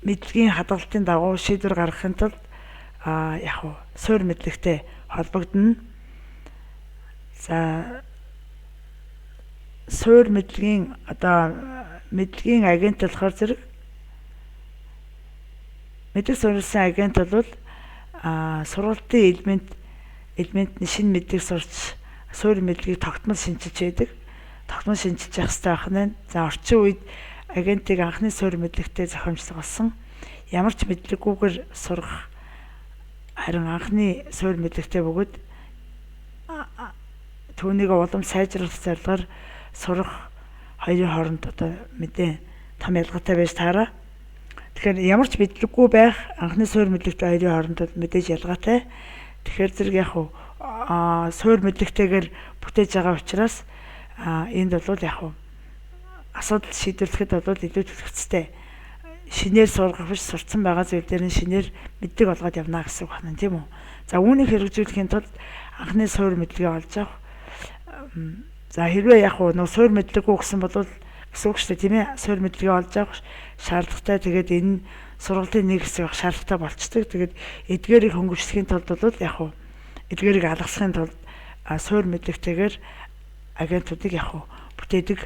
мэдлэгийн хадгалтын дагуу шийдвэр гаргахын тулд яг уу суур мэдлэгтэй холбогдоно. За суур мэдлэгийн одоо мэдлэгийн агент болохоор зэрэг мэдлэг суурилсан агент бол сургалтын элемент нь шинэ мэдлэг сурч суур мэдлэгийг тогтмол шинчилж байдаг. Тогтмол шинчилж явах хэрэгтэй байх нь. За орчин үед агентыг анхны суур мэдлэгтэй зохиомжлох болсон. Ямар ч мэдлэггүйгээр сурах харин анхны суур мэдлэгтэй бөгөөд түүнийг улам сайжруулах зорилгоор сурах хоёрын хооронд одоо мэдээ том ялгаатай байж таараа. Тэгэхээр ямар ч мэдлэггүй байх анхны суур мэдлэгтэй хоёрын хооронд мэдээж ялгаатай. Тэгэхээр зэрэг яг суур мэдлэгтэйгээр бүтээж байгаа учраас энд бол яг асуудал шийдвэрлэхэд бол илүү төлөвцтэй. Шинээр сургах биш, сурцсан байгаа зүйл дээр нь шинээр мэдлэг олгоод явна гэсэн үг байна, тийм үү? За үүнийг хэрэгжүүлэхийн тулд анхны суур мэдлэгээ олж авах. За хэрвээ яг нөө суур мэдлэггүй гэсэн бол гэсэн үг шүү дээ, тийм ээ? Суур мэдлэгээ олж авах шаардлагатай. Тэгээд энэ сургалтын нэг хэсэг авах шаардлагатай болчдөг. Тэгээд эдгээрийг хөнгөвчлөхийн тулд бол яг эдгээрийг алгасахын тулд суур мэдлэгтэйгээр агентуудыг яг бүтээдэг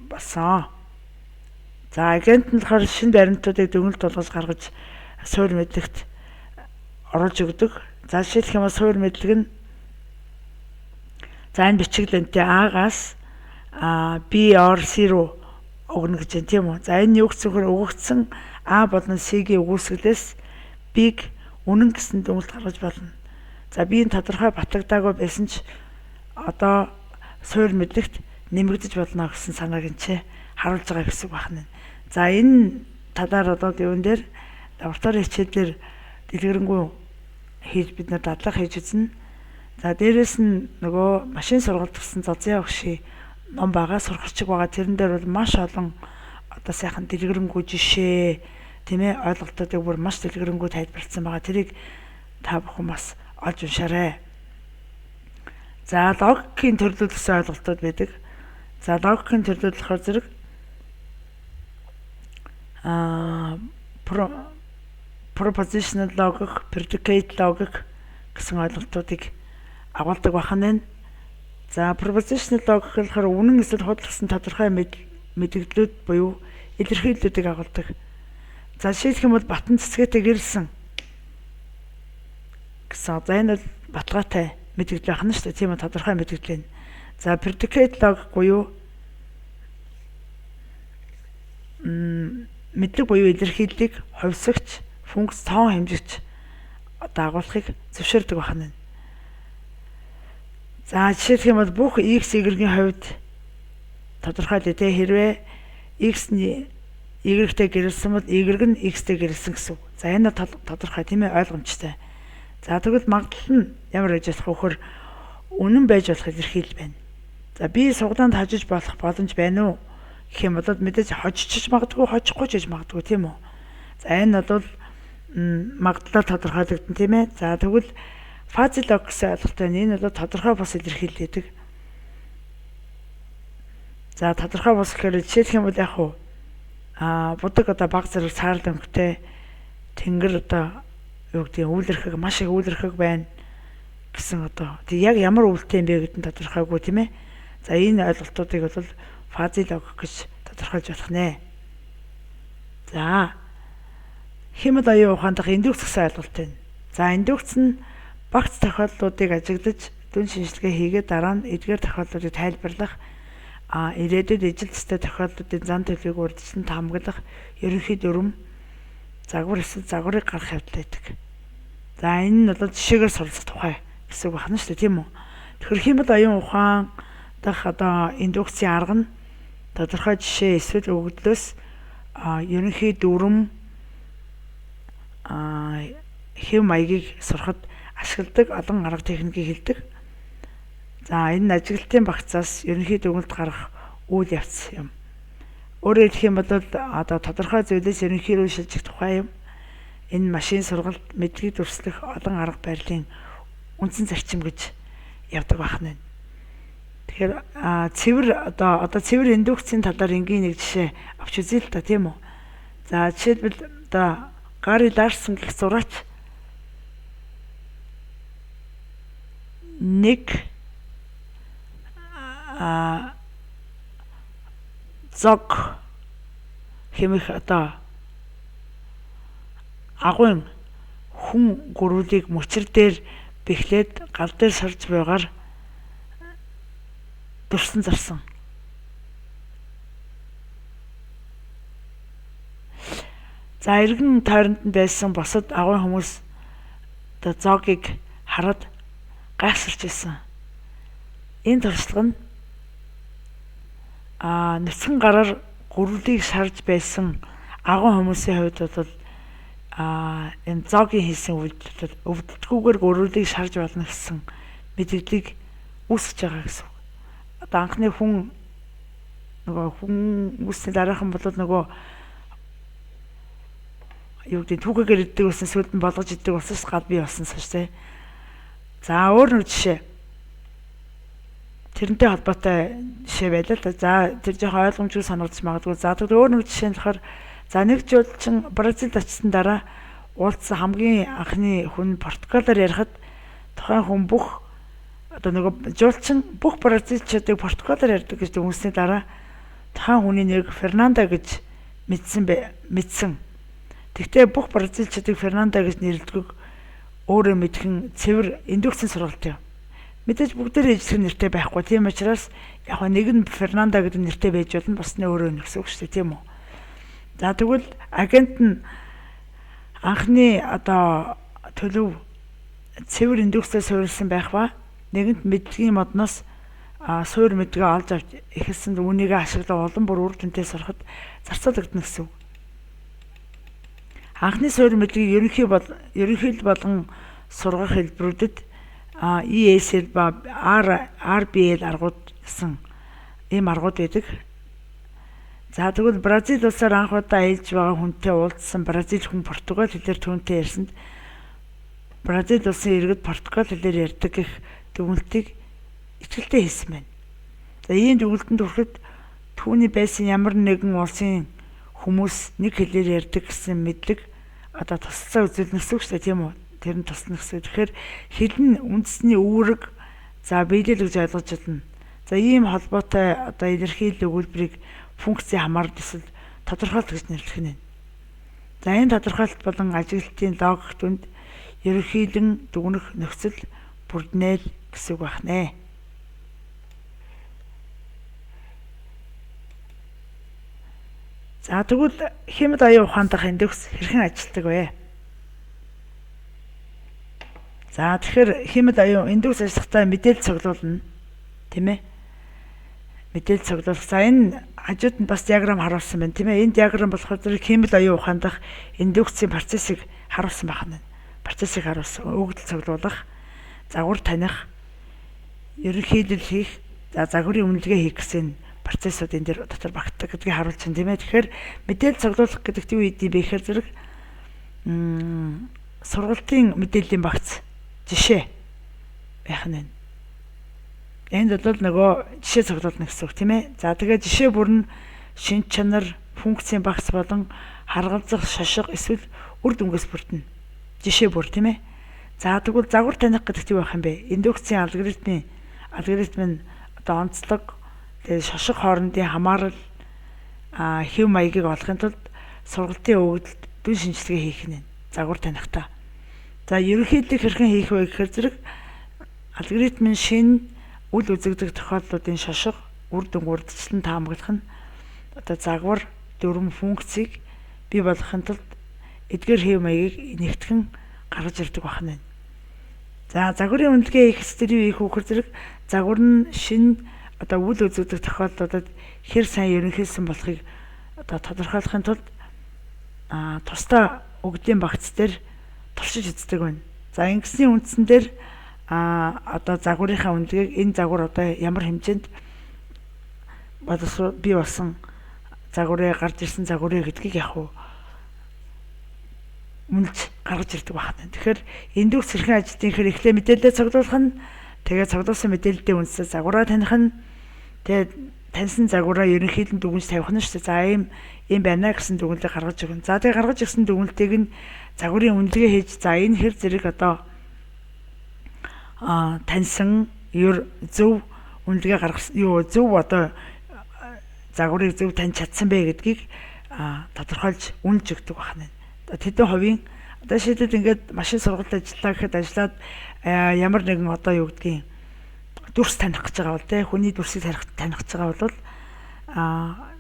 болсон. За агент нь болохоор шинэ баримтуудыг дүгнэлт болгож гаргаж суур мэдлэгт оруулж өгдөг. За жишээлх юм бол суур мэдлэг нь за энэ бичиглэнтэй А-гаас B or C руу өгнө гэж байна, тийм үү? За энэ юу гэсэн хөр өгөгдсөн А болон C-гийн үгүйсгэлээс B-г үнэн гэсэн дүгнэлт гаргаж болно. За B-ийн тодорхой батлагдаагүй байсан ч одоо суур мэдлэгт нэмэгдэж болно гэсэн санааг энэ ч харуулж байгаа гэсэн үг байна. За энэ талаар одоо юун дээр лаборатори хичээлээр дэлгэрэнгүй хийж бид нар дадлага хийж үзнэ. За дээрэс нь нөгөө машин сургалт гэсэн Зозын огшийн ном байгаа, сургагчиг байгаа. Тэрэн дээр бол маш олон одоо сайхан дэлгэрэнгүй жишээ, тийм ээ, ойлголтуудыг бүр маш дэлгэрэнгүй тайлбарласан байгаа. Тэрийг та бүхэн бас олж уншаарай. За логикийн төрлүүд гэсэн ойлголтууд байдаг. За логикийн төрлүүд болохоор зэрэг propositional logic, predicate logic гэсэн ойлголтуудыг агуулдаг бахан байна. За propositional logic болохоор үнэн эсвэл худал гэсэн тодорхой мэдэгдлүүд буюу илэрхийллүүдийг агуулдаг. За жишээлх юм бол Батан цэцгээтэй гэрэлсэн гэсэн. За энэ бол баталгаатай мэдэгдэл байх нь шүү дээ. Тийм үү, тодорхой мэдэгдэл байна. За predicate logic буюу мэдлэг буюу илэрхийллийг хувьсагч, функц, тоон хэмжигч одоо агуулахыг зөвшөөрдөг байна. За жишээлх юм бол бүх x y-ийн хувьд тодорхой л дээ, хэрвээ x нь y-тэй гэрэлсэн бол y нь x-тэй гэрэлсэн гэсэн үг. За энэ тодорхой, тийм ээ, ойлгомжтой. За тэгвэл магадлал нь ямар байж болох вөхөр үнэн байж болох илэрхийлэл байна. За би сугдаанд хожиж болох боломж байна уу гэх юм бол мэдээж хожиж магадгүй, хожихгүй ч гэж магадгүй, тийм үү? За энэ бол магадлалаар тодорхойлогдсон, тийм ээ. За тэгвэл fuzzy logic гэсэн ойлголт байна. Энэ бол тодорхой бус илэрхийлэл гэдэг. За тодорхой бус гэхээр жишээлх юм бол яг уу будаг одоо баг зэрэг саарл өнгөтэй тэнгэр одоо юу гэдэг үүлэрхэг, маш их үүлэрхэг байна гэсэн одоо тэг яг ямар үүлтэй юм бэ гэдэг нь тодорхойгүй, тийм ээ. За энэ ойлголтуудыг бол fuzzy logic гэж тодорхойлж болох нэ. За хиймэл оюун ухаан дахь индукц гэсэн ойлголт байна. За индукц нь багц тохиолдлуудыг ажиглаж дүн шинжилгээ хийгээд дараа нь эдгээр тохиолдлуудыг тайлбарлах, ирээдүйд ижил төстэй тохиолдлуудын зан төлөвийг урьдчилан таамаглах ерөнхий дүрэм, загвар эсвэл загварыг гаргах явдал байдаг. За энэ нь бол жишээгээр суралцах тухай гэсэн үг байна шүү дээ, тийм үү? Тэгэхээр хиймэл оюун ухаан дахь одоо индукцийн арга нь тодорхой жишээ эсвэл өгөгдлөөс ерөнхий дүрэм, хэв маягийг сурахад ашигладаг олон арга техникийг хэлдэг. За энэ нь ажиглалтын багцаас ерөнхий дүгнэлт гаргах үйл явц юм. Өөрөөр хэлэх юм бол одоо тодорхой зүйлээс ерөнхий рүү шилжих тухай юм. Энэ машин сургалт, мэдлэгийг дүрслэх олон арга барилын үндсэн зарчим гэж явдаг байх нь. Тэгэхээр цэвэр одоо цэвэр индукцийн талаар энгийн нэг жишээ авч үзье л та, тийм үү? За жишээлбэл одоо Гари Ларсон гэх зураач нэг зог хэмэх одоо агуйн хүн гөрүүлийг мөчр дээр бэхлээд гал дээр сарж буйгаар дүрсэн зарсан. За эргэн тойронд нь байсан бусад агуйн хүмүүс одоо зоогийг хараад гайхсарч байсан. Энэ туршлага нь нүцгэн гараар гөрүүлийг шарж байсан агуйн хүмүүсийн хувьд бол энэ зоогийн хийсэн үйлдэл өвдөлтгүйгээр гөрүүлийг шарж болно гэсэн мэдээллийг үүсгэж байгаа гэсэн үг. Одоо анхны хүн нөгөө хүн үүсний дараахан бол нөгөө юу гэдэг түүхэгээр иддэг болсон, сүүлд нь болгож иддэг болсон гал бий болсон шүү дээ. За өөр нэг жишээ. Тэрнтэй холбоотой жишээ байлаа л да. За тэр жоохон ойлгомжгүй санагдаж магадгүй. За тэгвэл өөр нэг жишээ нь болохоор за нэг жуулчин Бразилд очсон дараа уулзсан хамгийн анхны хүн Португалаар ярихад тухайн хүн бүх одоо нөгөө жуулчин бүх бразилчуудыг Португалаар ярьдаг гэж дүгнсэний дараа тухайн хүний нэрийг Фернандо гэж мэдсэн. Тэгтээ бүх бразилчуудыг Фернандо гэж нэрлэдэг өөрөө мэдхэн цэвэр индукцийн сургалт юм. Мэдээж бүгдээрээ ижлэх нэртэй байхгүй. Тийм учраас яг нэг нь Фернандо гэдэг нэртэй байж болно, бус нь өөрөө нэгсэн үг шүү дээ, тийм үү? За тэгвэл агент нь анхны одоо төлөв цэвэр индукцээр суурилсан байх ба нэгэнт мэдлэгийн модноос суур мэдлэгээ олж авч эхэлсэн үүнийгээ ашиглан улам бүр үр дүнтэй сурахад зарцуулагдана гэсэн үг. Анхны суур мэдлэгийг ерөнхий болгон сургах хэлбэрүүдэд ESL ба RBL аргууд гэсэн ийм аргууд байдаг. За тэгвэл Бразил улсаар анх удаа аялж байгаа хүнтэй уулзсан Бразил хүн Португал хэлээр түүнтэй ярьсанд Бразил улсын иргэд Португал хэлээр ярьдаг гэх дүгнэлтийг итгэлтэй хийсэн байна. За ийм дүгнэлтэнд хүрэхэд түүний байсан ямар нэгэн улсын хүмүүс нэг хэлээр ярьдаг гэсэн мэдлэг одоо тусалцаа үзүүлнэ гэсэн үг шүү дээ, тийм үү? Тэр нь туслана гэсэн. Тэгэхээр хэл нь үндэсний үүрэг, за биелэл гэж ойлгож байна. За ийм холбоотой одоо илэрхийлэл өгүүлбэрийг функцийн хамаарал эсвэл тодорхойлт гэж нэрлэх нь. За энэ тодорхойлт болон ажиглалтын логик дүнд ерөнхийлөн дүгнэх нөхцөл бүрднэ л гэсэн үг байна. За тэгвэл хямд оюун ухаан дахь индекс хэрхэн ажилладаг вэ? За тэгэхээр хямд оюун индекс ажиллахдаа мэдээлэл цуглуулна, тийм ээ? Мэдээлэл цуглуулах. За энэ хажууд нь бас диаграм харуулсан байна, тийм ээ? Энэ диаграм болохоор зэрэг хямд оюун ухаан дахь индукцийн процессыг харуулсан байна. Процессыг харуулсан. Өгөгдөл цуглуулах, загвар таних, ерөнхийлөл хийх, за загварын үнэлгээ хийх гэсэн процессууд энэ дээр дотор багтдаг гэдгийг харуулж байна, тийм ээ. Тэгэхээр мэдээлэл цуглуулах гэдэгт юу идэв бэ гэхээр зэрэг сургалтын мэдээллийн багц жишээ байх нь байна. Энд бол нөгөө жишээ цуглуулна гэсэн үг, тийм ээ. За тэгээ жишээ бүр нь шинж чанар, функцийн багц болон харгалзах, шошго эсвэл үр дүнгээс бүрдэнэ. Жишээ бүр, тийм ээ. За тэгвэл загвар таних гэдэгт юу байх юм бэ? Индукцийн алгоритм нь одоо онцлог, тэгээ шошго хоорондын хамаарал, хэв маягийг олохын тулд сургалтын өгөгдөлд дүн шинжилгээ хийх нь загвар танихдаа. За ерөнхийлөлийг хэрхэн хийх вэ гэхээр зэрэг алгоритм нь шинэ үл үзэгдэх тохиолдлуудын шошго, үр дүн урдчлан таамаглах нь одоо загвар дүрм функцийг бий болгохын тулд эдгээр хэв маягийг нэгтгэн гаргаж ирдэг байна. За загварын үнэлгээ хийх хэсгээр юу хийх вэ гэхээр зэрэг загвар нь шинэ одоо үл үзэгдэх тохиолдлуудад хэр сайн ерөнхийлсөн болохыг одоо тодорхойлохын тулд тусдай өгөгдлийн багц дээр туршиж үздэг байна. За ингэсний үндсэн дээр одоо загварынхаа үнэлгээг энэ загвар одоо ямар хэмжээнд бий болсон загварыг гарч ирсэн загварыг гэдгийг яг уу үнэлж гаргаж ирдэг байна. Тэгэхээр индукс хэрхэн ажилладаг гэхээр эхлээ мэдээлэлээ цуглуулах нь, Тэгээд цуглуулсан мэдээллийн үндсээр загвараа таних нь, тэгээд таньсан загвараа ерөнхийд нь дүгнж тавих нь шүү дээ. За ийм ийм байна гэсэн дүгнэлийг гаргаж өгнө. За тэгээд гаргаж ирсэн дүгнэлтийг нь загварын үнэлгээ хийж, за энэ хэр зэрэг одоо таньсан ер зөв үнэлгээ гаргасан юу зөв одоо загварыг зөв таньж чадсан бэ гэдгийг тодорхойлж үнэлж өгдөг байна. Тэдэн хувийн одоо шийдэд ингээд машин сургалт ажиллаа гэхэд ажиллаад ямар нэгэн одоо юу гэдгийг дүрс таних гэж байгаа бол те хүний дүрсийг таних гэж байгаа бол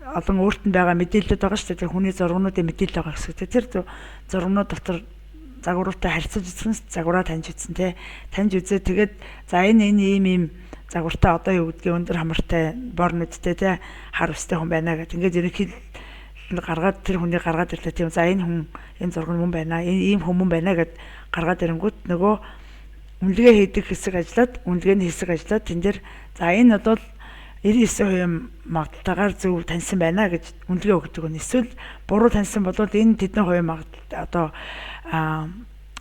олон өөрт нь байгаа мэдээлэлүүд байгаа шүү дээ. Тэр хүний зургнуудын мэдээлэл байгаа гэсэн. Тэр зургнууд дотор загваруудтай харьцаж үзсэн, загвараа таньж үзсэн те. Таньж үзээ тэгээд за энэ энэ ийм ийм загвартай одоо юу гэдгийг өндөр хамартай бор нүдтэй те хар өстэй хүн байна гэдэг. Ингээд ерөнхийдөө гаргаад тэр хүнийг гаргаад ирлээ тийм. За энэ хүн энэ зураг нь мөн байна. Энэ ийм хүн мөн байна гэд гаргаад ирэнгүүт нөгөө үнэлгээ хийдэг хэсэг ажиллаад, үнэлгээний хэсэг ажиллаад тэн дээр за энэ бол 99% магадлалтайгаар зөв таньсан байна гэж үнэлгээ өгдөг нь. Эсвэл буруу таньсан бол энэ тэдэн хувийн магадлал одоо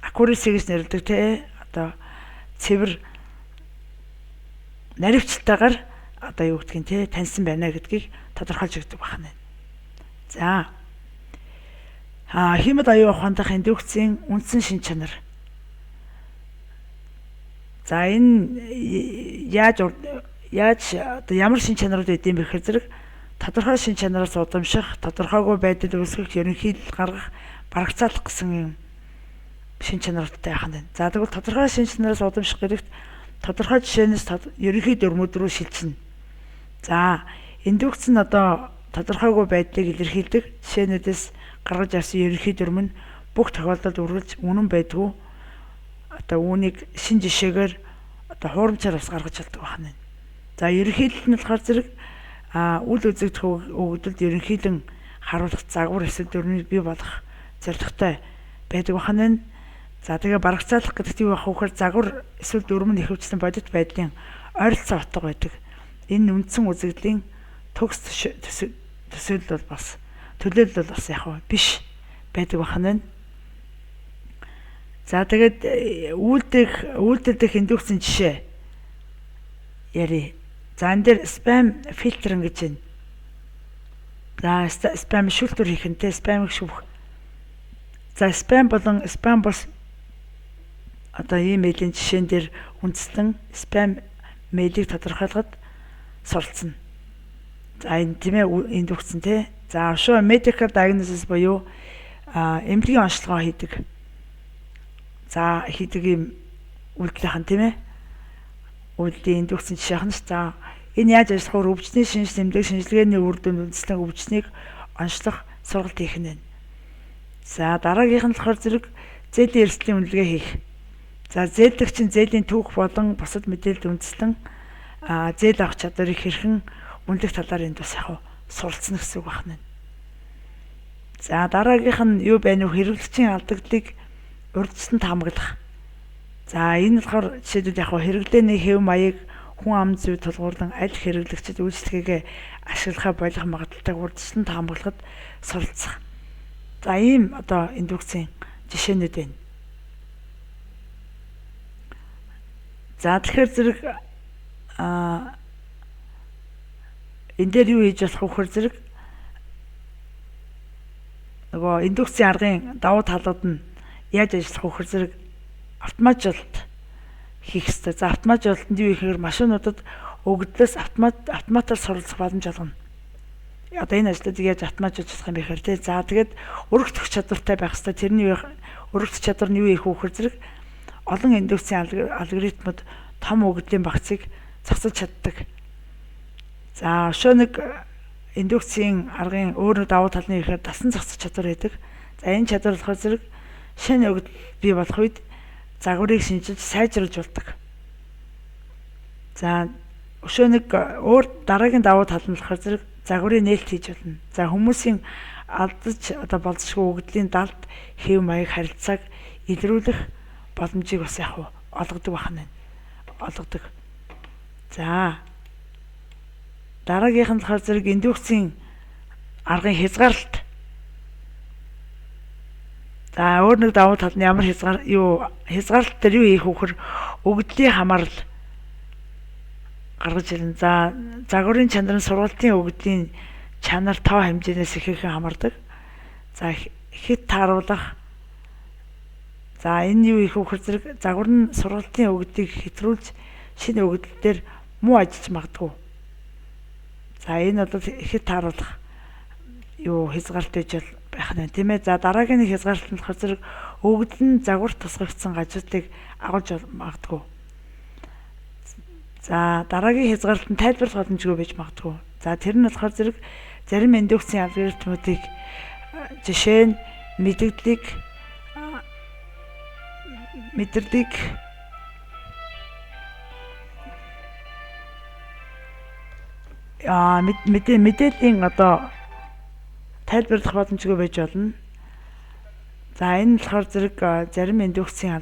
accuracy гэж нэрлэдэг те одоо цэвэр наривчлалтайгаар одоо юу гэдгийг те таньсан байна гэдгийг тодорхойлж өгдөг байна. За хиймэл оюун ухаандах индукцийн үндсэн шин чанар. За энэ яаж яаж одоо ямар шин чанарууд байд юм бэ гэхээр зэрэг тодорхой шин чанараас удамших, тодорхойгүй байдал үүсгэх, ерөнхийлөл гаргах, барагцаалах гэсэн юм шин чанартай байх нь. За тэгвэл тодорхой шин чанараас удамших гэдэгт тодорхой жишээнээс ерөнхий дүрмүүд рүү шилжинэ. За индукц нь одоо тодорхойгүй байдлыг илэрхийлдэг жишээнүүдээс гаргаж авсан ерөнхий дүрм нь бүх тохиолдолд үргэлж үнэн байдгүй. Одоо үүнийг шин жишээгээр одоо хуурамчаар бас гаргаж чаддаг байна. За ерөнхийлөл нь болохоор зэрэг үл үзэгдэх өгөгдөлд ерөнхийлөн харуулах загвар эсвэл дүрмийг бий болгох зорилготой байдаг байна. За тэгээ барагцаалах гэдэгт юу байх вэ гэхээр загвар эсвэл дүрм нь ихэвчлэн бодит байдлын ойролцоо утга байдаг. Энэ үндсэн үзэгдлийн төгс төсөөлөл бол бас төлөөлөл бас яг биш байдаг байна. За тэгээд үйлдэх үйлдэлдэх индукцийн жишээ яри. За энэ дээр spam filter гэж байна. За spam шүүлтүр хийх нь те spam-ыг шүүх. За spam болон spam бус одоо имэйлийн жишээн дээр үндэслэн spam мэйлийг тодорхойлоход суралцна. За энэ тийм ээ индукцэн те. За ошоо medical diagnosis буюу эмнэлгийн онцлогоо хийдэг. За хийдэг юм үйлдэлийнхэн тийм ээ. Үйлдэлийн индукцэн жишээх нь. За энэ яаж ажиллах вэ? Өвчний шинж тэмдэг шинжилгээний үр дүнд үндэслэн өвчнийг онцлох сургалт хийх нь. За дараагийнх нь болохоор зэрэг зээлийн эрсдлийн үнэлгээ хийх. За зээлдэгч нь зээлийн түүх болон бусад мэдээлэлд үндэслэн зээл авах чадварыг хэрхэн үнэлэх талаар энд бас яг суралцна гэсэн үг байна. За дараагийнх нь юу байна вэ? Хэрэглэгчийн алдагдлыг урьдчилан таамаглах. За энэ болохоор жишээлбэл яг хэрэглээний хэв маяг, хүн ам зүй тулгуурлан аль хэрэглэгчид үйлчилгээгээ ашиглахаа болох магадлалтайг урьдчилан таамаглахад суралцах. За ийм одоо индукцийн жишээнүүд байна. За тэгэхээр зэрэг энэ дээр юу хийж болох вэ гэхээр зэрэг нөгөө индукцийн аргын давуу талууд нь яаж ажиллах вэ гэхээр зэрэг автоматжуулалт хийх ёстой. За автоматжуулалтанд юу гэхээр машинуудад өгөгдлөөс автоматар суралцах боломж олгоно. Одоо энэ ажлуудыг яаж автоматжуулж чадах юм бэ гэхээр тий. За тэгээд өргөдөх чадвартай байх ёстой. Тэрний өргөдөх чадвар нь юу их вэ гэхээр зэрэг олон индукцийн алгоритмууд том өгөгдлийн багцыг зохицуулж чаддаг. За ошоо нэг индукцийн аргын өөр нэг давуу тал нь ихээр дасан зохицох чадвар байдаг. За энэ чадвар болохоор зэрэг шинэ өгөгдөл бий болох үед загварыг шинчилж сайжруулж болдог. За өшөө нэг өөр дараагийн давуу тал нь болохоор зэрэг загварын нээлт хийж болно. За хүмүүсийн алдаж одоо болзошгүй өгөгдлийн далд хэв маяг харилцааг илрүүлэх боломжийг бас яг олгодог байна. Олгодог. За дараагийнх нь болохоор зэрэг индукцийн аргын хязгаарлалт. За өөр нэг давуу тал нь ямар хязгаар юу хязгаарлалт дээр юу хийх вэ гэхээр өгөгдлийн хамаарал. гаргаж ирнэ. За, загварын чанар нь сургалтын өгөгдлийн чанар тоо хэмжээнээс ихээхэн хамаардаг. За, хэд тааруулах. За, энэ юу их вөхөр зэрэг загвар нь сургалтын өгөгдлийг хэтрүүлж шинэ өгөгдөл дээр муу ажиллаж магадгүй. За, энэ бол ихэд тааруулах юу хязгаарлалт байж байх нь, тийм ээ. За, дараагийн нэг хязгаарлалт нь болохоор зэрэг өгөгдөл нь загвар тусгагдсан гажуудлыг агуулж магадгүй. За, дараагийн хязгаарлалт нь тайлбарлах боломжгүй байж магадгүй. За, тэр нь болохоор зэрэг зарим индукцийн алгоритмуудыг, жишээ нь мэдэгдлийг, мэдрэлийг мэдээллийн одоо тайлбарлах боломжгүй байж болно. За, энэ болохоор зэрэг зарим индукцийн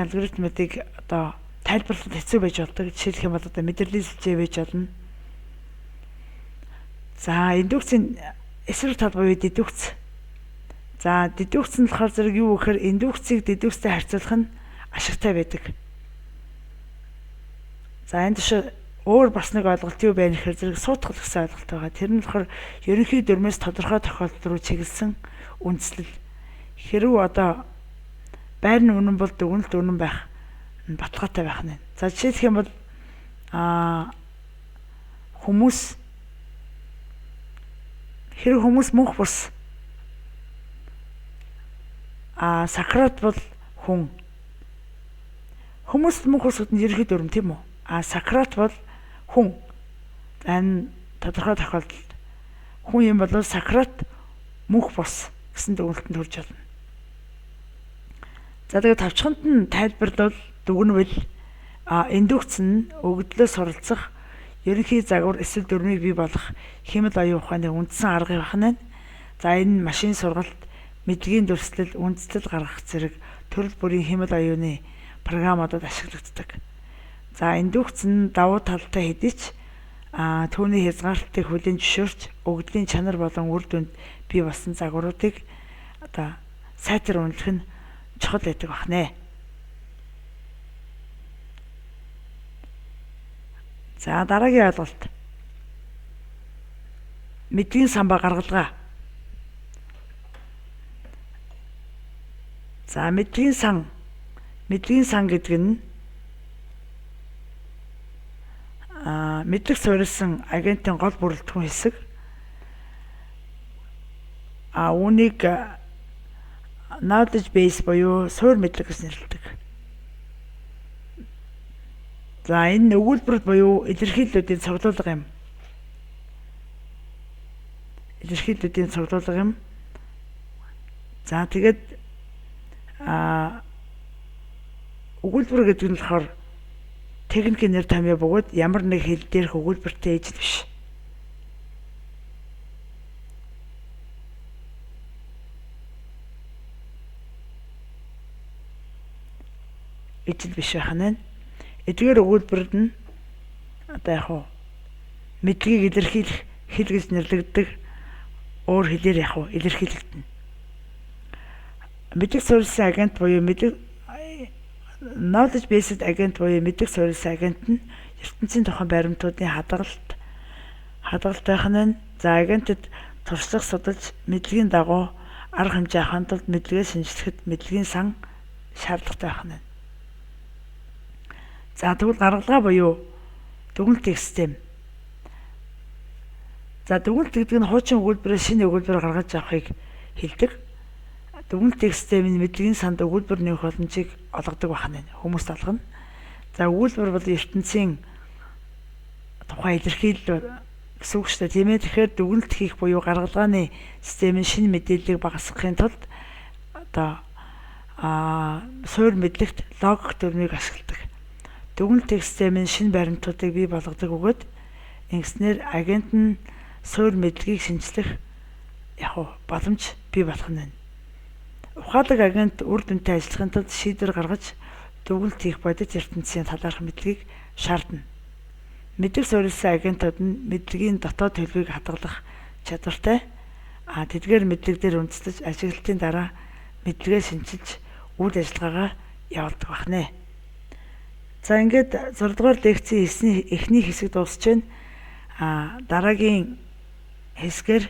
алгоритмуудыг одоо тайлбарлахад хэцүү байж болдог. Жишээлх юм бол одоо мэдрэлийн сүлжээ байж болно. За, индукцийн эсрэг тал буюу дедукц. За, дедукц нь болохоор зэрэг юу гэхээр индукцийг дедукцтэй харьцуулах нь ашигтай байдаг. За, энэ тушаа өөр бас нэг ойлголт юу байна гэхээр зэрэг суутгал гэсэн ойлголт байгаа. Тэр нь болохоор ерөнхий дүрмээс тодорхой тохиолдол руу чиглэсэн үндслэл. Хэрв одоо байр нь үнэн бол дүгнэлт үнэн байх нь баталгаатай байх нь. За, жишээлх юм бол хүмүүс хэрэг хүмүүс мөнх бус, Сократ бол хүн. Хүмүүс мөнх бус гэдэг нь ерөнхий дүрэм, тийм үү? Сократ бол хүн. За, энэ тодорхой тохиолдолд хүн юм бол Сократ мөнх бус гэсэн дүгнэлтэнд хүрч болно. За, тэгээд товчхонд нь тайлбарлавал дүгнвэл индукц нь өгөгдлөөс суралцах ерөнхий загвар эсвэл дүрмийг бий болгох хиймэл оюун ухааны үндсэн арга байх нь. За, энэ машин сургалт, мэдлэгийн дүрслэл, үндслэл гаргах зэрэг төрөл бүрийн хиймэл оюуны програмуудад ашиглагддаг. За, индукц нь давуу талтай хэдий ч түүний хязгаарлалтыг хүлээн зөвшөөрч өгөгдлийн чанар болон үр дүнд бий болсон загваруудыг одоо сайтар үнэлэх нь чухал байдаг бахнэ. За, дараагийн ойлголт. Мэдлэгийн сан ба гаргалгаа. За, мэдлэгийн сан гэдэг нь мэдлэг суурилсан агентын гол бүрэлдэхүүн хэсэг. Үүнийг knowledge base буюу суурь мэдлэг гэж нэрлэдэг. За, энэ өгүүлбэр буюу илэрхийллүүдийн цуглуулга юм. Илэрхийллүүдийн цуглуулга юм. За, тэгээд өгүүлбэр гэдэг нь болохоор техникийн нэр томьёо бөгөөд ямар нэг хэл дээрх өгүүлбэртэй ижил биш. Ижил биш байх нь. Эдгээр өгүүлбэрд нь одоо яг хуу мэдлэгийг илэрхийлэх хэл гэж нэрлэгддэг өөр хэлээр яг хуу илэрхийлэгдэнэ. Мэдлэг суурилсан агент буюу мэдлэг knowledge based агент буюу мэдлэг суурилсан агент нь ертөнцийн тухайн баримтуудын хадгалт байх нь. За, агентэд туршлага судалж мэдлэгийн дагуу арга хэмжээ авахын тулд мэдлэгээ шинжлэхэд мэдлэгийн сан шаардлагатай байх нь. За, тэгвэл гаргалгаа буюу дүгнэлт систем. За, дүгнэлт гэдэг нь хуучин өгүүлбэрээс шинэ өгүүлбэр гаргаж авахыг хэлдэг. Дүгнэлт систем нь мэдлэгийн санд өгүүлбэр нэмэх боломжийг олгодог байх нь, хүмүүст олгоно. За, өгүүлбэр бол ертөнцийн тухай илэрхийлэл гэсэн үг шүү дээ, тийм ээ. Тэгэхээр дүгнэлт хийх буюу гаргалгааны систем нь шинэ мэдээллийг багасгахын тулд одоо суурь мэдлэгт логик дүрмийг ашигладаг. Дүгнэлт систем нь шинэ баримтуудыг бий болгодог бөгөөд ингэснээр агент нь суурь мэдлэгийг шинжлэх яг боломж бий болох нь байна. Ухаалаг агент үр дүнтэй ажиллахын тулд шийдвэр гаргаж дүгнэлт хийх бодит ертөнцийн талаарх мэдлэгийг шаардна. Мэдлэг суурилсан агентууд нь мэдлэгийн дотоод төлөвийг хадгалах чадвартай. Тэдгээр мэдлэг дээр үндэслэж ажиглалтын дараа мэдлэгээ шинчилж үйл ажиллагаагаа явуулдаг байна. За, ингээд 6 дугаар лекцийн эхний хэсэг дуусч байна. Дараагийн хэсгээр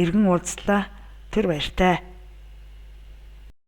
эргэн уулзлаа. Түр баяртай.